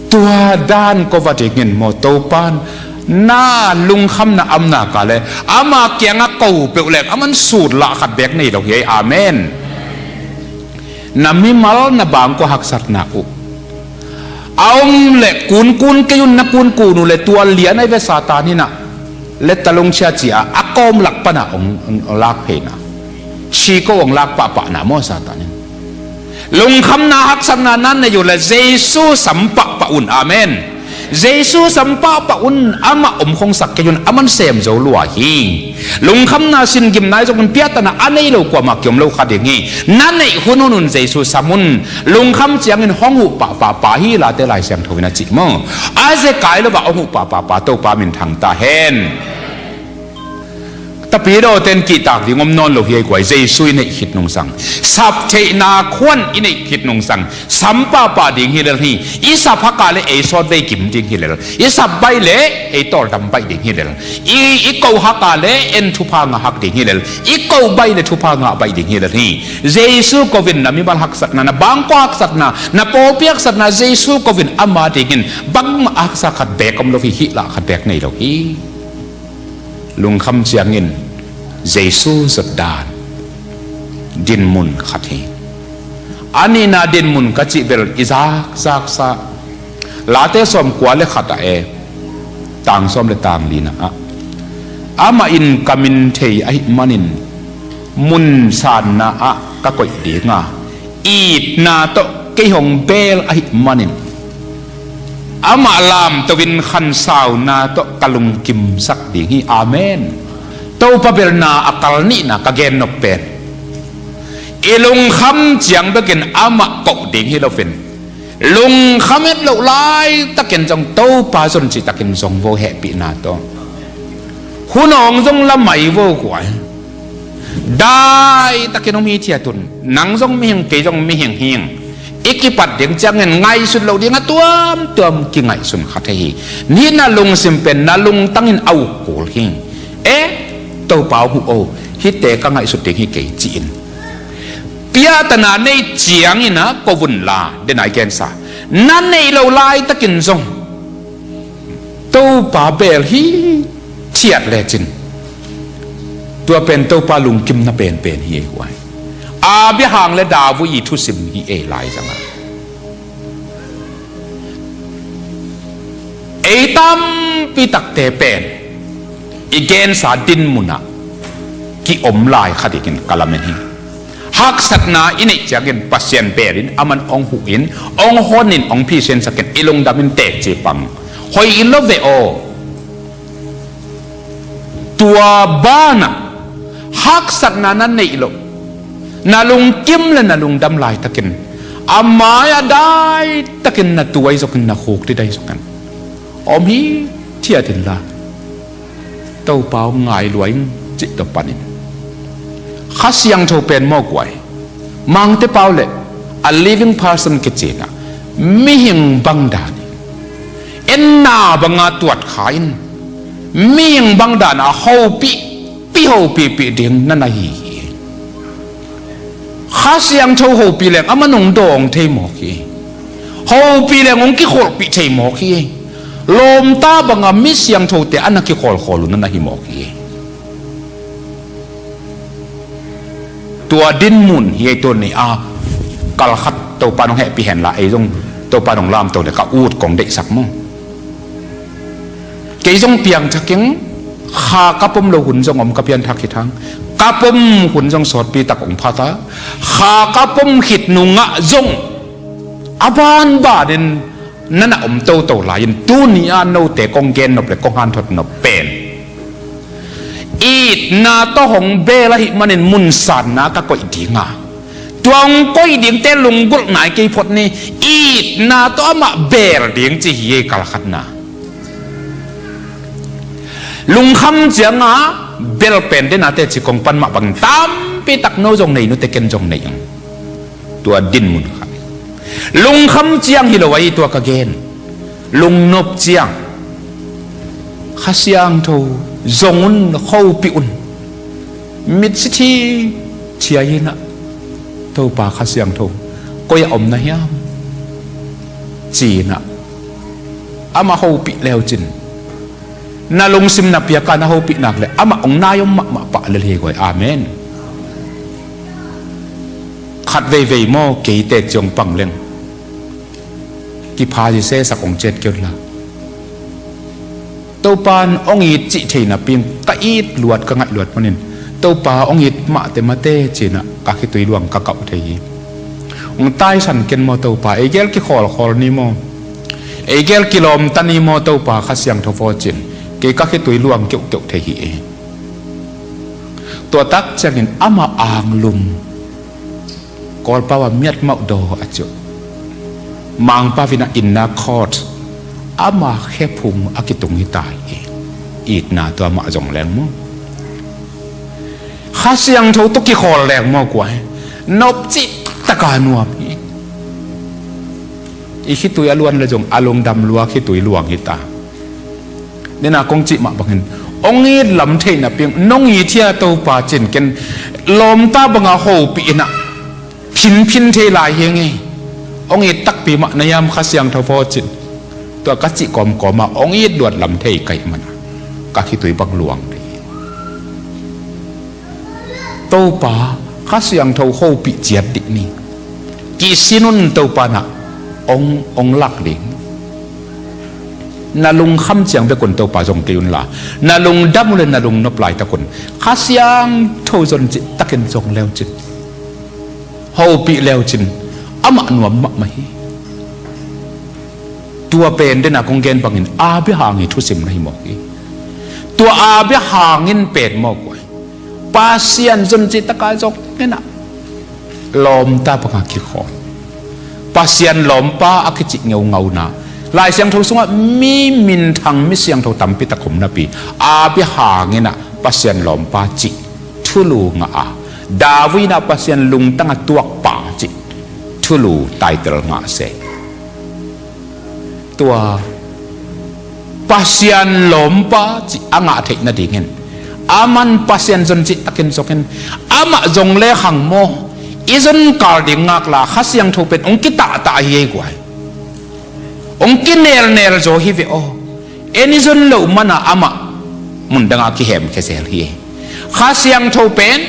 Tua dan ko va dingin maw Topan na lungkhamna amna ka le ama kiangah ko peuh leng aman sut lah khat bek nei lo hi. Amen. Na mimal na bangkua haksatna uh a om leh kunkun kei un, na kunkun uh leh tua lian ahi ve Satan inah. Letta lungchia ci-a a kawm lak panah hong, hong lak pheina. Siko hong lak pahpahna maw Satan in. Lungkhamna haksatna nan nei uh leh Jesu sam pahpah un. Amen. Jesu sam pahpah un, amah om khong sak kei un, aman sem zo lua hi. Lungkhamna sin gimna i zong un, piahtana a nei lo kuamah kiom lo kha ding hi. Na neih hun hun un Jesu sam un. Lungkham ciangin hong huh pahpah pa hi, Late Lai Siangtho in a cih maw. A zekai lo ah hong huh pahpah pa Topa minthang ta hen. Tapidaw ten kihtak ding om nawn lo hi ei guai, Jesu i neih khit nungsang, sap theihna khuan i neih khit nungsang, sam pahpah ding hi lel hi. I sap hak a le ei sawt vei kim ding hi lel, i sap baih le ei tawldam baih ding hi lel, i, i koh hak a le en thupha ngah hak ding hi lel, i koh baih le thupha ngah baih ding hi lel hi. Jesu ko in, na mimal haksatna, na bangkua haksatna, na pawlpi haksatna Jesu ko in, ama dingin bangmah haksa khat beek om lo hi, hih lah khat beek nei lo hi. Lungkham ciangin Jesu zot dan dinmun khat hi. A nihna dinmun ka cih bel i zakzaksa Late sawmkua le khat ah e, tang sawm le tang lina ah, amah in ka min thei ahih manin mun sanna ah ka koih dinga, itna tawh kei hong beel ahih manin, amah lamto in khansauna tawh ka lungkimsak ding hi. Amen. Topa belna a kal nihna ka gennop pen, i lungkham ciang bekin amah koh ding hi loin, lungkham et loh laitakin zong Topa zon cihtakin zong vo, hehpihna tawh. Hun awng zong la mai vo guai. Daitakin om hi thiat un. Nang zong mihing, kei zong mihing hi ing. I kipat ding ciangin ngaihsut loh ding a tuamtuam kingaihsun kha thei hi. Hih na lungsim pen na lungtangin a uk kul hi. E, Topa aw, huh o, hihte ka ngaihsut ding hi kei, ci-in piahtana nei ciangin a ko un la, den a i gensa. Na neih loh laitakin zong Topa beel hi thiat lecin, tua pen Topa lungkimna penpen hi ei guai. Abraham le David i thusim hi ei lai zanga. Ei tampi takte pen i gensa dinmun ah kiom lai kha dingin ka lamen hi. Haksatna i neih ciangin Pasian beelin aman hong huhin, hong honin, hong phisensakin i lungdamin teci pang. Hoih lo ve aw. Tua banah haksatna na neih loh, na lungkim le na lungdam laitakin a mai-ah daitakin na tuai zokin, na khuk didai zokin om hi thiat inla, Topa aw, ngai lua ing, cih tawh panin. Kha Siangtho pen maw guai, Mangte pau le a living person kici-in ah, mihing bang dan in, enna banga tuat kha in, mihing bang dan a hopih, pi hopihpih ding na na hi hi. Kha Siangtho hopih leng aman hong dawng thei mawk hi. Hopih leng hong kikholhpih thei mawk hi. Lawmta banga mi siangthote a na kikholhkhawl uh na na hi mawk hi. Tua dinmun hi ei. Tuni a kal khat Topa nong hehpih henla, ei zong Topa nong lamto le ka ut kong deihsak maw. Kei zong piangthak ing, kha ka pom lo hun zong om, ka pianthak khit hang. Ka pom hun zong sawtpi tak hong pha ta. Kha ka pom khit nungah zong a banbanin na na om toto lai-in, tuni a note kong gennop le kong hanthotnop pen, itna tawh hong beel ahih manin mun sanna ka koih dinga, tua hong koih dingte lunggulh nai kei phot ni. Itna tawh amah beel ding ci hi ei, kal khatna. Lungkham cianga bel pen, den a teci kong pan mah bangin tampi tak no zong nei nute, ken zong nei ing. Tua dinmun kha. Lungkham ciang hi lo ahi, tua ka gen. Lungnop ciang Kha Siangtho zong un, khopih un. Mitsi thi thiai inah, Topa Kha Siangtho, koi-ah om na hiam, ci-inah amah hopih leucin, na lungsim na piak a na hopih nak le amah hong nai om mahmah pah lel hi guai. Amen. Khat veivei maw, kei tek ciang pang leng kipha zisesak hong ciat kei unla, Topa in hong it cih thei napi-in ka it luat, ka ngaih luat manin, Topa hong it mahte mahte ci-inah ka khitui luang ka kauh thei hi. Hong taisan ken maw Topa, ei gel kikhawlkhawl ni maw. Ei gel kilawm ta ni maw Topa, Kha Siangtho vaw cin, kei ka khitui luang keuhkeuh thei hi e. Tua tak ciangin amah anglum, Kawlpau a miat mauh daw a ciuh, Mangpau in a inner court, ama khephung a kitung hi ta hi e. Itna tua mah zong leng maw, Kha Siangtho tawh kikhawl leng maw guai, nopcih taka nuam hi. I khitui a luan le zong a lungdam lua khitui luang hi ta. Nena kong cih mah bangin, hong it lam theih napi-in nong it hi a Topa cin, ken lawmta banga hopih in a phinphin thei lai hi ing e. Hong it takpi mah na hiam Kha Siangtho vaw cin. Tua ka cih kawmkawm a hong it luat lam thei ka hih man a, ka khitui bang luang thei hi. Topa, Kha Siangtho hopih ciat dih ni. Kisin un, Topa in a hong, hong lak ding. Na lungkham ciang bek un Topa zong kei un la, na lungdam uh le na lungnop laitak un Kha Siangtho zon cih takin zong le uh cin, hopih le uh cin, amah nuam mahmah hi. Tua pen dena kong gen bangin Abraham i thusim na hi mawk hi. Tua Abraham in pen mawk uh hi. Pasian zon cih taka zong in a lawmta banga kikhawl, Pasian lawmpa a kicih ngeungauna, Lai Siangtho sungah mi minthang, mi siangtho tampi tak om napi, Abraham in a Pasian lawmpa cih thulu ngah a, David in a Pasian lungtang a tuakpa cih thulu title ngah se. Tua Pasian lawmpa cih a ngah theih nadingin, aman Pasian zon cih takin zongin, amah zong le khang maw, i zon kal ding ngakla Kha Siangtho pen hong kitahta hi ei guai. Hong kinelnel zaw hi ve aw. En i zon loh mana amah mundanga kihemkhia zel hi ei. Kha Siangtho pen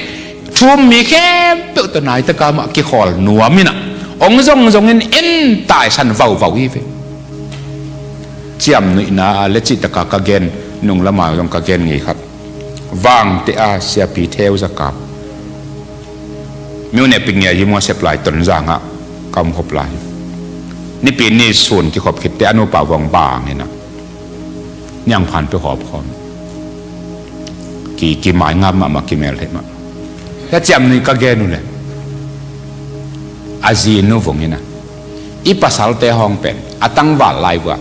thu-um mi khempeuh tawh naitaka mah kikhawl nuam in a, hong zongzongin en taisan vauvau hi ve. Ciamnuihna a le cihtaka ka gen, nung lama zong ka gen ngei khat. Vangte a Siapi Theu Za Kap, Myone Ping Ngia Yi Mua Sep lai Tonzang ah ka om khop lai. Nipi ni sun kikhop khitte a nupa vong bang in a, niangphan peuh hawp khawm. Ki, ki mai ngap mahmah, ki mel theih mah. Ka ciamnuih ka gen uh le, a zinu vung in a, i pasalte hawng pen a tangval lai vua,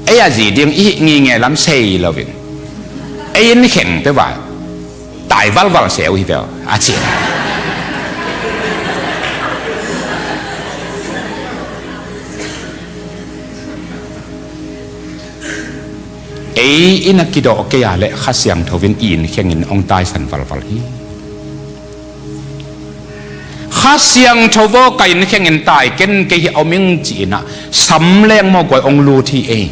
ei a zi ding i hih ngingei lam sei loin, ei in kheng peuh vai, tai valval seu hi peuh a ci. Ei in a kidawh kei a leh Kha Siangtho in i inn khengin hong taisan valval hi. Kha Siangtho vaw ka inn khengin tai ken kei hi a om ing ci-in a, sam leng maw guai hong lut hi ei.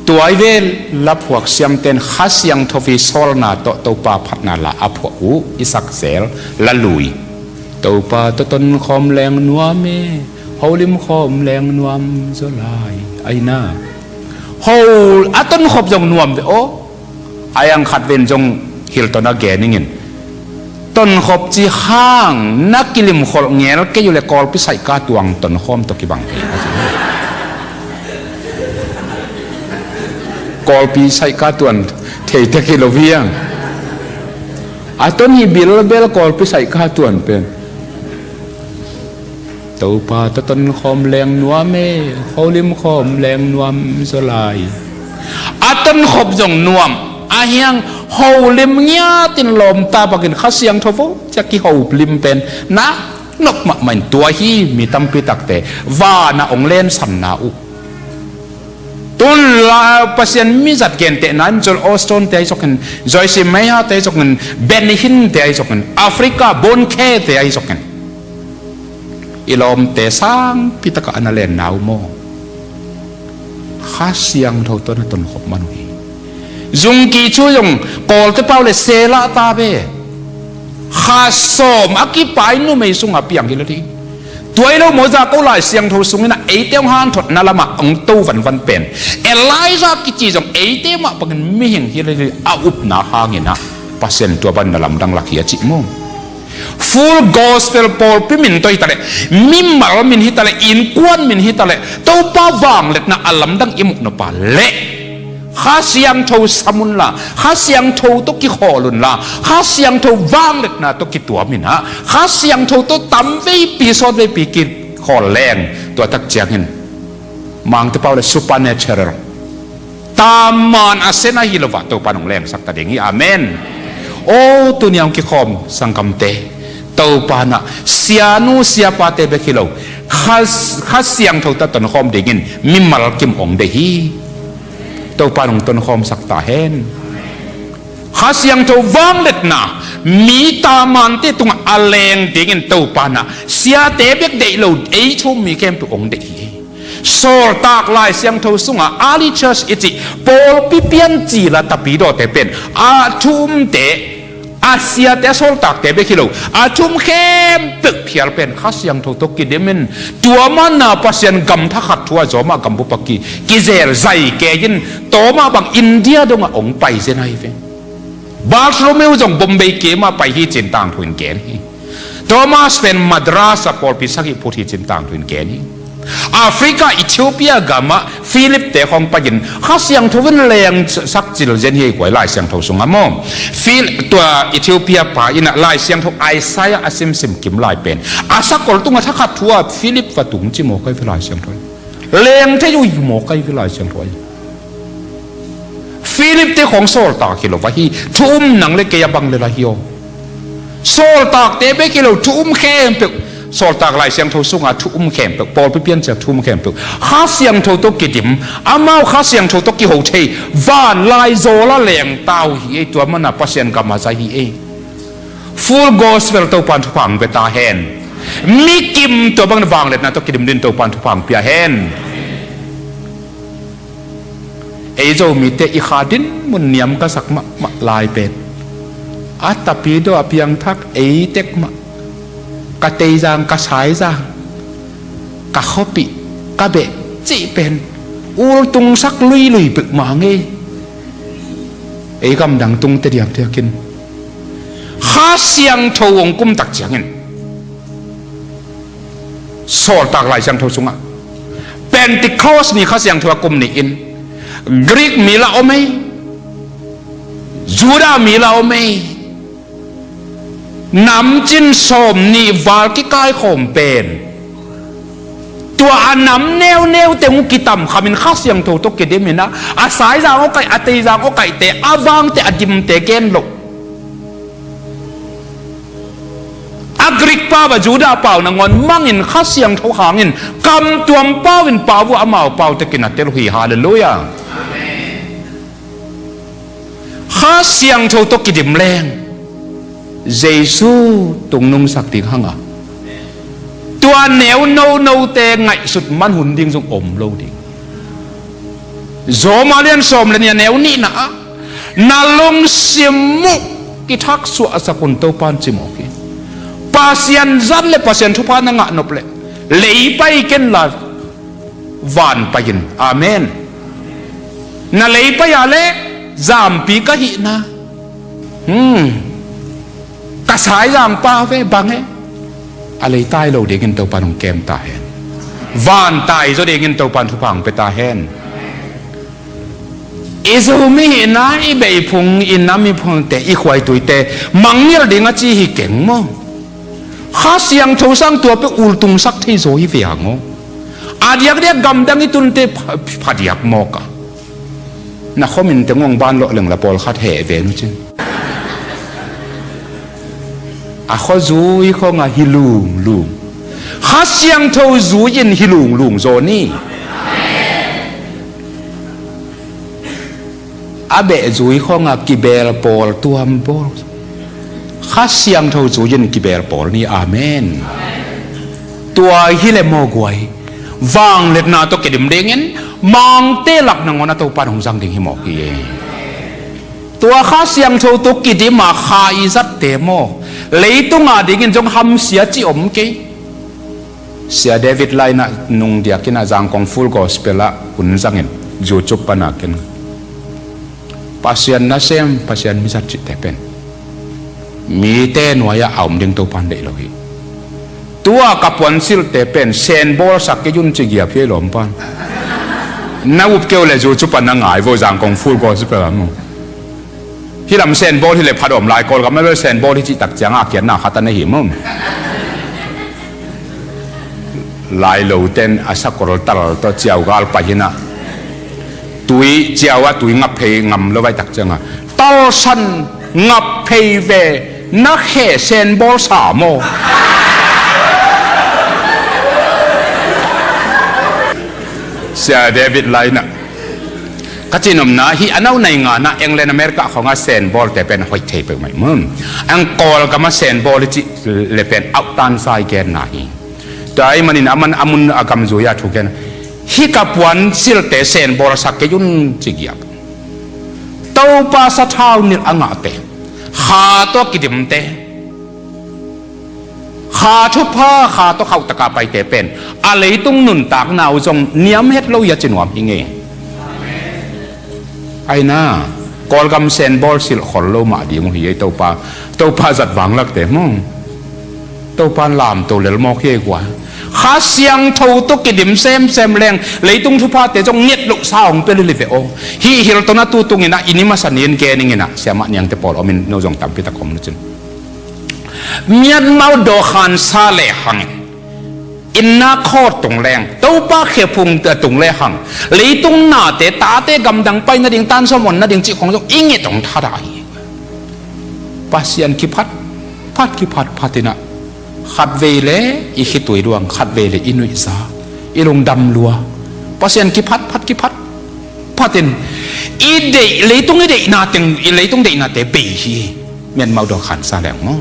Tuai vel laphuak siamten Kha Siangtho i sawlna tawh Topa phatna la a phuah uh i sak zel la lui. Topa tawh tonkhawm leng nuam e, holim khawm leng nuam zaw lai. Aina, ho a tonkhop zong nuam ve aw. A iang khat ven zong Hilton a gen ingin, tonkhop ci hang na kilimkholh ngel kei uh le Kawlpi saihka tuang tonkhawm tawh kibang hi. Kawlpi saihka tuan thei tek hi lo viang. A ton hi bilbel Kawlpi saihka tuan pen. Topa tawh tonkhawm leng nuam e, holim khawm leng nuam zaw lai. A tonkhop zong nuam a hiang, holim ngiatin lawmta bangin Kha Siangtho vo cia kiholim pen na nop mahmah in tua hi. Mi tampi takte vana hong lensanna uh. Tun la Pasian mizat gentehna in Joel Osteen te ahi zokin, Joyce Meyer te ahi zokin, Benny Hinn te ahi zokin, Africa Bonnke te ahi zokin, i lawmte sangpi takah a na lenna uh maw? Kha Siangtho tawh na tonkhop man uh hi. Zungki cu zong Kawlte pau le selah ta ve. Kha sawm a kipai numei sungah piang hi lo ding. Tua hi lo maw, za ko Lai Siangtho sungin a eite hong hanthotna lamah hong to vanvan pen Elijah kici zong eite mah bangin mihing hi lo ding, a upna hangin a Pasian tua bang na lamdang lak hi a cih maw? Full Gospel pawlpi min tawh hi taleh, mimal min hi taleh, innkuan min hi taleh, Topa vangliatna a lamdang i muh nop a leh Kha Siangtho sam unla, Kha Siangtho tawh kikhawl unla, Kha Siangtho vangliatna tawh kituam inla, Kha Siangtho tawh tamveipi sawtveipi kikhawl leng, tua tak ciangin Mangte pau le supernatural, taman a sen ahi lo a Topa in hong lengsak ta ding hi. Amen. Aw, tuni a hong kikhawm sanggamte, Topa in sianu siapate bek hi lo, Kha, Kha Siangtho tawh tonkhawm dingin mimal kim hong deih hi. Topa in hong tonkhawmsak ta hen. Kha Siangtho vangliatna mi tamante tungah a leng dingin Topa in siate bek deih lo, ei thu-um mi khempeuh hong deih hi. Sawltak Lai Siangtho sungah early church i cih pawlpi piancil a tapidawte pen a thu-umte, a siate, a sawltakte bek hi lo, a thu-um khempeuh phial pen Kha Siangtho tawh kidim in, tua mana Pasian gam thakhat thu a zawma gambup a ki, kizel zai kei in, tua mah bang India dongah hong pai zen ahi ve. Bartholomew zong Bombay kim a pai hi cin tangthu in gen hi. Thomas pen Madras a pawlpi sagih phut hi cin tangthu in gen hi. Africa, Ethiopia gamah Philip te khawng pai in Kha Siangtho in lengsak cil zen hi ei guai, Lai Siangtho sungah maw. Phil-, tua Ethiopia pa in a Lai Siangtho Isaiah a simsim kim lai pen a sakol tungah thakhat thu a Philip va tung ci maw kai ve, Lai Siangtho in leng thei uh hi maw kai ve, Lai Siangtho in. Philip te khawng sawltak hi lo va hi, thu-um nang le kei a bang le la hi aw. Sawltakte bek hi lo, thu-um khempeuh, Sawltak Lai Siangtho sunga thu-um khempeuh, pawlpi piancil thu-um khempeuh Kha Siangtho tawh kidim, amau Kha Siangtho tawh kiho thei, van laizawl a leng ta uh hi ei, tua mana Pasian gam a zai hi ei. Full Gospel Topa in thupha hong pia ta hen. Mi kim tua bangin vangliatna tawh kidim dingin Topa in thupha hong pia hen. Ei Zomite i kha dinmun niam ka sak mahmah lai pen a tapidaw a piangthak ei tek mah, ka teizang, ka saizang, ka khuapih, ka beh cih pen ultungsak luilui peuhmah ngei. Ei gamdang tungte diakdiakin Kha Siangtho hong kum tak ciangin Sawltak Lai Siangtho sungah Pentecost ni Kha Siangtho a kum ni-in Greek mi la om ei, Judah mi la om ei, namcin sawmnih val kikaikhawm pen tua a nam neuneute hong kitamkhamin Kha Siangtho tawh kidimin a, a saizang awkaih, a teizang awkaihte, a vangte, a dimte gen loh. A Greek pau a Judah pau nangawn mangin Kha Siangtho hangin kamtuam pau in pau uh a, amau pau tekin a tel uh hi. Halleluiah. Kha Siangtho tawh kidim leng Jesu tungnungsak ding hang a, tua neu nonote ngaihsut man hun ding zong om lo ding. Rom a lian sawm le nih a neu nihna ah na lungsim uh kithaksuahsak un, Topa in ci mawk hi. Pasian zat le Pasian thupha na ngah nop leh lei pai ken la van pai in. Amen. Na lei pai a leh zampi ka hihna, hmm, ka saizang pau ve bang e, a lei tai lo dingin Topa in hong kem ta hen. Van tai zaw dingin Topa in thupha hong pia ta hen. I Zomi hihna, i beh i phung, i nam i phungte, i khuaituite mangngilh ding a ci hi keng maw. Kha Siangtho sang tua peuh ultungsak thei zaw hi ve hang aw. A diakdiak gamdang i tunte pha, phadiak mawk a, na khuamin teng hong ban lawh leng la pawlkhat heh ve nu cin. A khua zui khawngah hi lunglung. Kha Siangtho zui-in hi lunglung zaw ni. A beh zui khawngah kibeel pawl tuam bawl. Kha Siangtho zui-in kibeel pawl ni. Amen. Tua hi leh maw guai, vangliatna tawh kidim dingin Mangte lak nangawn a Topa in hong zang ding hi mawk hi. Tua Kha Siangtho tawh kidim a kha i zatte maw, leitung a dingin zong hamsia cih om kei. Sia David Lai in a nung diakin a Zangkong Full Gospel ah hun zangin YouTube pan a ken Pasian nasem, Pasian mizat cihte pen Mite nuai-ah a om ding Topan deih lo hi. Tua ka puansilhte pen senbawl sak kei un ci giap hi ei lawm pan. Na up keu le zu cu pan na ngai vo Zangkong Full Gospel a mu. Hih lam senbawl hi le phat om lai Kawlgam a bel senbawl hi cih tak ciangah a kiatna khat a na hi mu. Lai lo ten a sakol tal tawh ciau gal pai hinah tui ciau ah tui ngap phei ngam lo vai tak ciangah talsan ngap phei ve na khe senbawl sa maw? Sia David lainah ka cinomna hi a no nei nganah England America khawngah senbawlte pen hoih thei peuhmah mun ang Kawlgam a senbawl hi cih le pen auhtan sai genna hi. Tua ahih manin a man a mun a gamzui-ah thu gen hi ka puansilhte senbawl sak kei un ci giap. Topa sathau nilh a ngahte kha tawh kidimte kha thupha kha tawh khauhtaka paite pen a leitung nuntakna uh zong niam het lo hi a ci nuam hi ngei. Aina Kawlgam senbawl silh khol lo mah ding uh hi ei Topa. Topa zat vanglakte mu. Topan lamto lelmawk hi ei kua. Kha Siangtho tawh kidim semsem leng leitung thuphate zong nget lohsa hong pia lili ve aw. Hih hilton a tutunginah i ni masa ni-in keninginah siamah niangte pawl omin no zong tampitak om lucin. Miatmau dawkhansa le hangin inna khawt tung leng Topa khephung tung le hang leitung nate tate gamdang pai nading tansawm on nading cih khong zong i nget hong thadah hi. Pasian kiphat phat kiphat phatinah khatvei le i khitui luang khatvei le i nuihza i lungdam lua. Pasian kiphat phat kiphat phatin i deih leitung i deihna teng i leitung deihnate bei hi. Miatmau dawkhansa leng maw?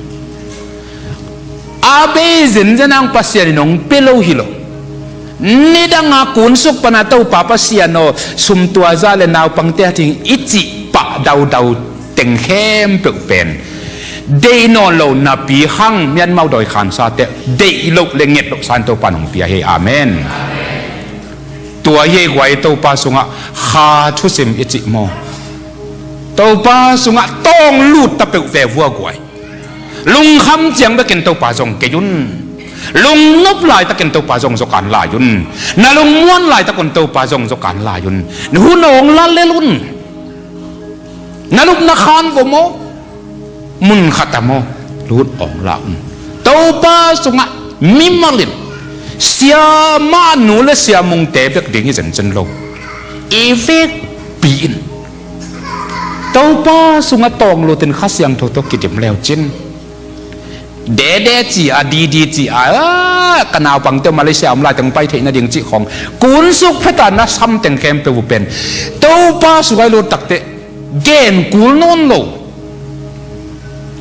A bei zenzen ang Pasian in hong pia lo hi lo. Nidanga kunsuk pana Topa Pasian aw sumtuaza le naupangte a ting i cih pah daudau teng khempeuh pen deih nawn lo napi hang miatmau dawikhansate deih loh le nget loh san Topa nong pia hi. Amen. Tua hi ei guai Topa sungah kha thusim i cih maw? Topa sungah tawng lut ta peuh ve vua guai. Lungkham ciang bekin Topa zong kei un. Lungnop laitakin Topa zong zokan lai un. Na lungmuan laitakun Topa zong zokan lai un. Hun awng la lel un. Na lupna khan vo maw? Mun khat a maw? Lut awng la un. Topa sungah mimalin siamah nu le siamungte bek ding hi zencen lo. I vekpi in Topa sungah tawng lutin Kha Siangtho tawh kidim leu cin dede ci a didi ci a, a, ka naupangte Malaysia om laiteng pai theih nading cih khawng kunsuk pheta na samteng khempeuh uh pen Topa sungah i lut takte gen kul nawn lo.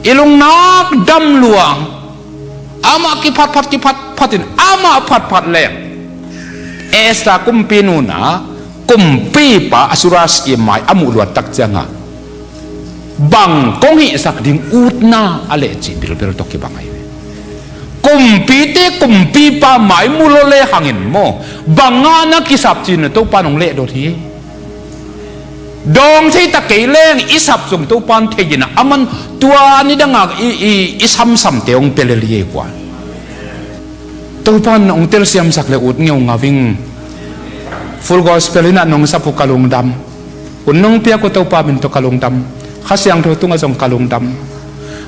I lungnak dam luang. Amah kiphatphat kiphatphatin amah phatphat leng Esther kumpi nuna kumpipa Asuras i mai a muh luat tak cianga bang kong hihsak ding utna a lehcih bilbel tawh kibang ahi ve. Kumpite kumpipa mai mu lo le hangin maw banga na kisap cina Topa nong lehdot hi. Dawng thei ta kei leng i sap zong Topan thei ina a man tua ni danga i, i, i samsamte hong pia lel hi ei kua. Topan hong telsiamsak le ut ngeungau ing. Full Gospel ina nong sap uh ka lungdam. Un nong piak uh Topa min tawh ka lungdam. Kha Siangtho tungah zong ka lungdam.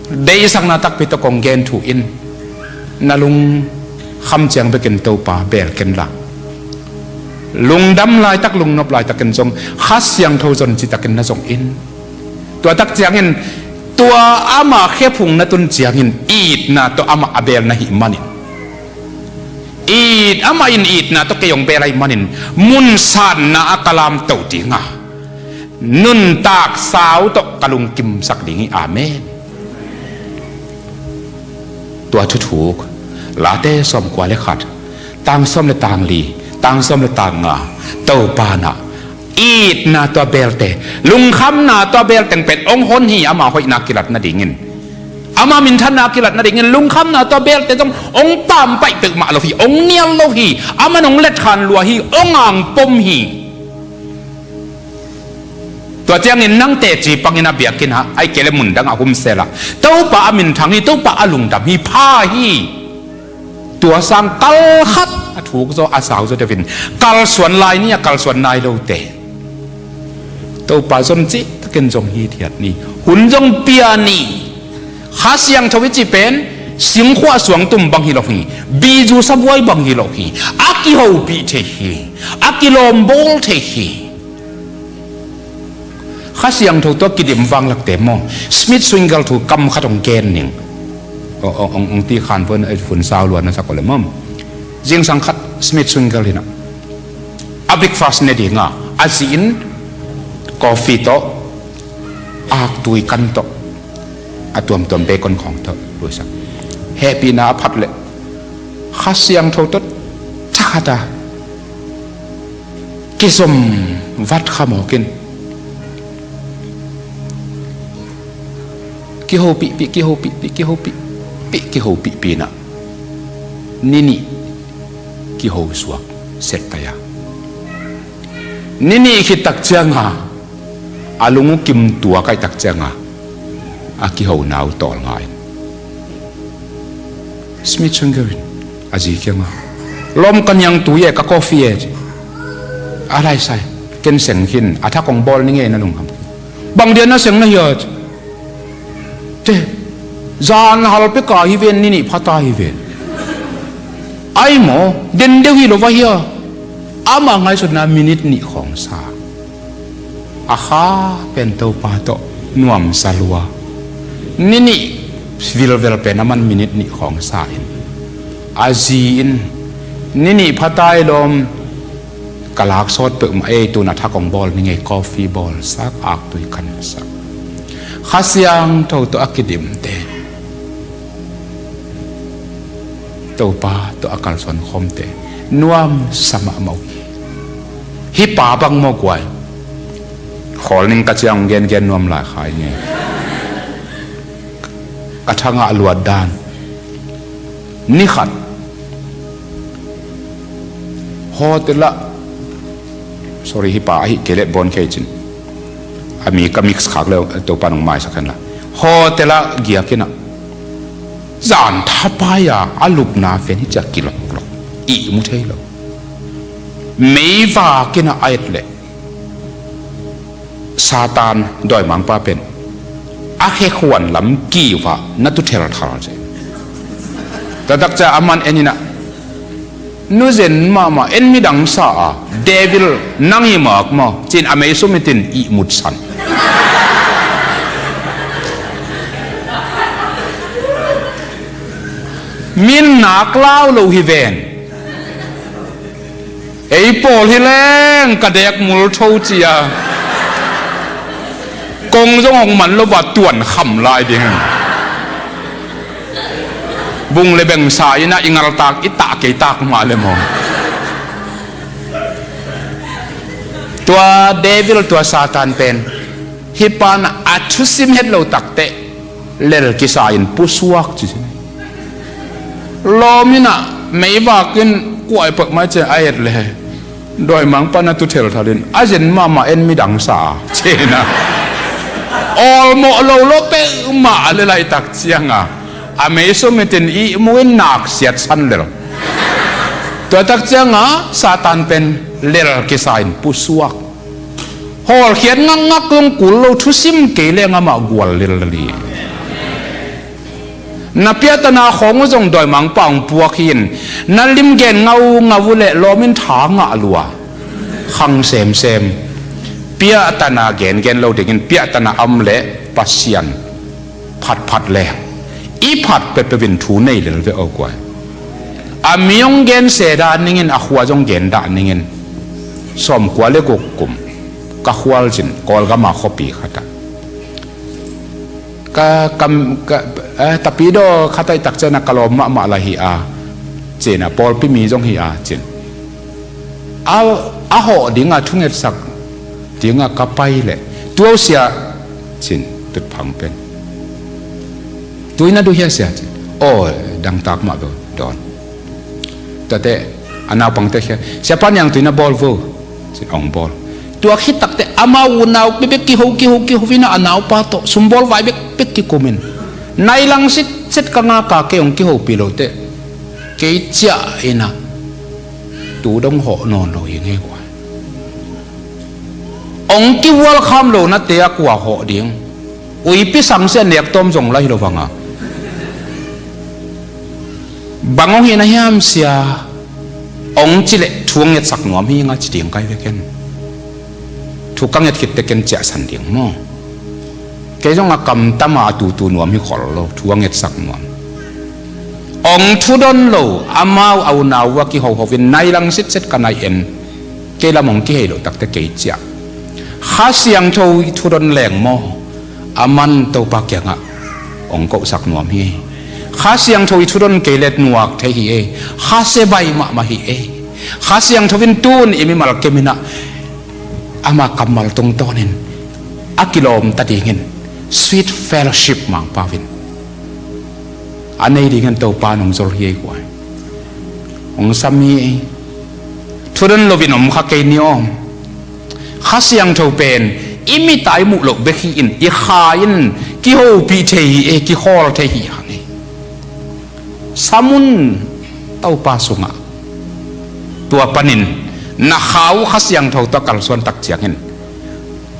Deihsakna takpi tawh kong gen thu in na lungkham ciang bekin Topa beel ken la. Lungdam laitak lungnop laitakin zong Kha Siangtho zon citakin na zong in. Tua tak ciangin tua ama khephung na tun ciangin itna tawh amah a beel na hih manin it amah in itna tawh kei hong beel ahih manin mun sanna a ka lamto dinga nuntak sau tawh ka lungkimsak ding hi. Amen. Tua thuthuk Late sawmkua le khat tang sawm le tang li tang sawm le tang nga Topa na itna tua belte lungkhamna tua belteng pen hong hon hi ama hoihna kilat nadingin ama minthanna kilat nadingin lungkhamna tua belte zong hong pampaih peuhmah lo hi hong nial lo hi aman hong letkhan lua hi hong angpom hi. Tua ciangin nang teci pangin a biakinn ah, ahih kei leh mun dang a humsel ah, Topa a minthang hi, Topa a lungdam hi, pha hi. Tua sang kal khat a thuk zaw, a sau zaw deuh in, kalsuan lai ni a kalsuan nai lote, Topa zon cihtakin zong hithiat ni. Hun zong pia ni. Kha Siangtho i cih pen singkhuah suangtum bang hi lo hi. Bizu sabuai bang hi lo hi. A kihopih thei hi. A kilawmbawl thei hi. Kha Siangtho tawh kidim vanglakte maw, Smith Swingle thu kam khat hong gen ning. Hong, hong, hong, hong ti khan pun, eh, hun sau lua na sak uh le maw. Zingsang khat Smith Swingle in ah, a breakfast ne ding a, a zi in coffee tawh, aktui kan tawh, a tuamtuam bacon khawng tawh luisak. Hehpihna a phat leh Kha Siangtho tawh thakhat a kizom vat kha mawk in, kihopihpih, kihopihpih, kihopihpih, kihopihpih in ah, ni nih kiho suak set pai a. Ni nih khit tak ciang a, a lung uh kim tuak ahih tak ciang a, a kihona uh tawlnga in. Smith Swingle in a zi kiangah, "Lawm, ka niangtui e, ka coffee e," ci. "A lai sai, ken seng khin, a thak hong bawl ni ngei, na lungkham." "Bang dia na seng na hia?" ci. "Te, zan hal pek a hi ven, ni nih pha ta hi ven." "Ai maw, den deuh hi lo va hia?" Ama ngaihsutna minute nih khawng sa. A kha pen Topa tawh nuamsa lua. Ni nih vilvel pen aman minute nih khawng sa in, a zi in, "Ni nih pha ta e lawm, ka lak sawt peuhmah ei, tun a thak hong bawl ni ngei, coffee bawl sak, aktui kan sak." Kha Siangtho tawh a kidimte, Topa tawh a kalsuan khawmte nuamsa mahmah uh hi. Hih pa bang maw guai, khawl ning ka ciang gengen nuam lai khai nge. Ka thangah luat dan. Ni khat hotel ah, sorry, hih pa ahih kei leh Bawn Khei Cin, a mi ka mix khak le, Topa nong maisak hen la. Hotel ah giak in ah, zan thapai a, a lupna pen hi ciah kiloklok, ihmu thei lo. Meivak in ah a et leh Satan dawimangpa pen a khekhuan lam kiu ah na tu thelthal ci. Tua tak ciang aman en in ah, "Nu zen mahmah, en midang sa a, devil nang hi mak maw?" ci-in a mei sumit in ihmut san. Min nak lau lo hi ven. Ei pawl hi leng ka dek mul tho ci a, kong zong hong man lo va tuan kham lai ding. Bung le beng sa in ah i ngaltak i tah kei tak mah le maw. Tua devil, tua Satan pen hih pan a thusim het lo takteh lel kisa in pusuak ci. Lawm in ah meivak in kuai pak mai ciang a et le, dawimangpa na tu thelthal in, "A zen mahmah, en midang sa a," ci in ah, awlmawh lo lo peuhmah a le laitak ciang a, a mei sumit in ihmu in nak siat san lel. Tua tak ciang a Satan pen lel kisa in pusuak. Hawlkhiat ngakngak zong kul lo, thusim kei leng amah gual lillel hi. Na piahtana khawng uh zong dawimangpa hong puak hi in, na lim gen ngaungau uh leh lawm in tha ngah lua. Khang semsem. Piahtana gengen lo dingin piahtana a om leh Pasian phatphat leng, i phat peuhpeuh in thu nei lel ve aw guai. A mi hong gen se dah ningin, a khua zong gen dah ningin. Sawmkua le guk kum ka khual cin, Kawlgam a khuapi khat ah, ka kam, ka, eh, tapidaw khat ahih tak ciang a ka lawm mahmah lai hi a, cin a, pawlpi mi zong hi a, cin a, a hawh ding a thungetsak ding a ka pai leh, "Tua uh sia," cin, tutphang pen, "Tui na duh hia sia?" cin. "Aw, dangtak mah bel dawn." Tuate a naupangte khia, "Siapa niangtui na bawl vo," cin, hong bawl. Tua khit takteh amau unau bekbek kiho, kiho, kiho in a naupa tawh sumbawl vai bekbek kikumin, nai lang sitset ka ngak a kei hong kihopih loh teh kei ciah in a tu dong hawh nawn lo hi ngei guai. Hong kihual kham lo nate a kua hawh ding? Uipi sangsia nek tawm zong lai lo vang a. Bang hong hih na hiam sia? Hong ci leh thu hong ngetsak nuam hi nga ci ding kai veken. Thu ka nget khit teh ken ciahsan ding maw? Kei zong a kamtam a tutu nuam hi khol lo, thu a ngetsak nuam. Hong thudon lo, amau a unau a kihoho in nai lang sitset ka nai en. Kei lam hong kihei loh takteh kei ciah. Kha Siangtho i thudon leng maw? Aman Topa kiangah hong kohsak nuam hi. Kha Siangtho i thudon kei leh nuak thei hi e. Kha sia bai mahmah hi e. Kha Siangtho in tun i mimal kem in a ama kammal tungtawnin a kilawm ta dingin sweet fellowship Mangpau in a nei dingin Topa in hong zol hi ei guai. Hong sam hi ei. Thudon loin om kha kei ni awm. Kha Siangtho pen i mit a i muh loh bek hi in, i kha in kihopih thei hi ei, kikhawl thei hi hang ei. Sam un Topa sungah. Tua panin na kha uh Kha Siangtho tawh kalsuan tak ciangin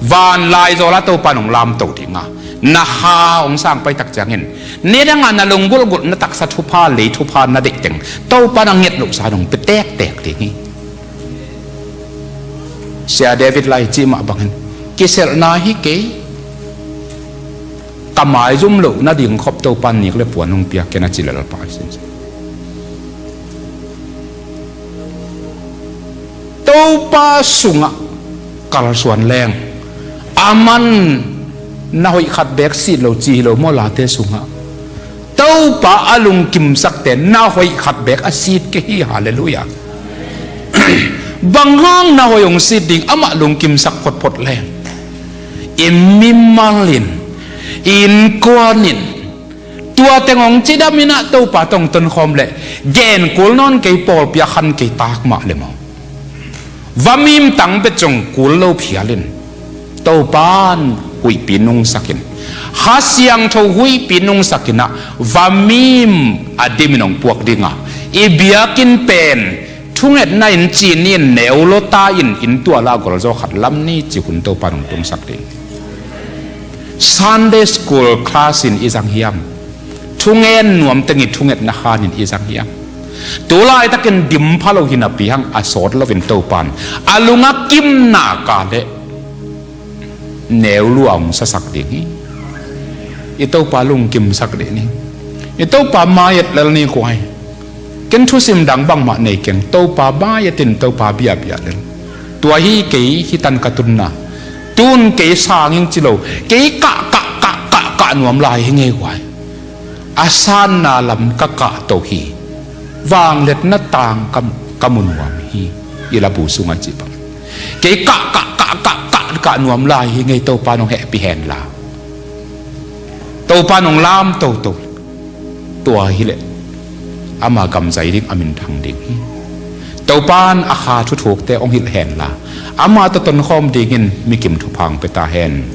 van laizawl ah Topa in hong lamto ding a, na kha hong sang pai tak ciangin nidang a na lunggulhgulh na taksa thupha, lei thupha na deih teng Topa in a nget lohsa in hong pia tektek ding hi. Sia David lai cih mah bangin, kiselhna hi kei, ka maizum loh nading khop Topa in nik le puan hong pia ken a ci lel pah hi sin. Topa sungah kalsuan leng, aman na hoih khat beek sit lo ci hi lo maw, Late sungah? Topa a lungkimsakte na hoih khat beek a sit kei hi. Halleluiah. Bang hang na hoih hong sit ding, amah lungkimsak photphot leng, i mimal in, i innkuan in, tua teng hong cidam in a Topa tawh hong tonkhawm leh, gen kul nawn kei, pawlpi a khan kei tak mah le maw, vamim tang pet zong kul lo phial in, Topa in huihpi nungsak in, Kha Siangtho huihpi nungsak in a, vamim a dim in hong puak ding a, i biakinn pen thungetna in ci ni in, neu lua ta in, inn tual ah golzaw khat lam ni ci hun Topa in hong tungsak ding. Sunday school class in i zang hiam? Thungen nuam teng i thungetna khan in i zang hiam? Tu laitakin dim pha lo hi napi hang a sawt loin Topa in a lung a kim nak leh neu lua hong sasak ding hi. I Topa lungkimsak dih ni. I Topa mai-et lel ni kuai. Ken thusim dang bangmah nei keng, Topa mai-et in, Topa biabia lel. Tua hi kei, hih tan ka tunna. Tun kei sang ing ci lo, kei kah, kah, kah, kah, kah nuam lai hi ngei guai. A sanna lam ka kahto hi. Vangliatna tang ka, ka mu nuam hi. I labu sungah cih bang, kei kah, kah, kah, kah, kah, kah nuam lai hi ngei, Topa in hong hehpih hen la, Topa in hong lam toto. Tua hileh ama gam zai ding, a minthang ding hi. Topa in a kha thuthukte hong hilh hen la, ama tawh tonkhawm dingin mikim thupha hong pia ta hen.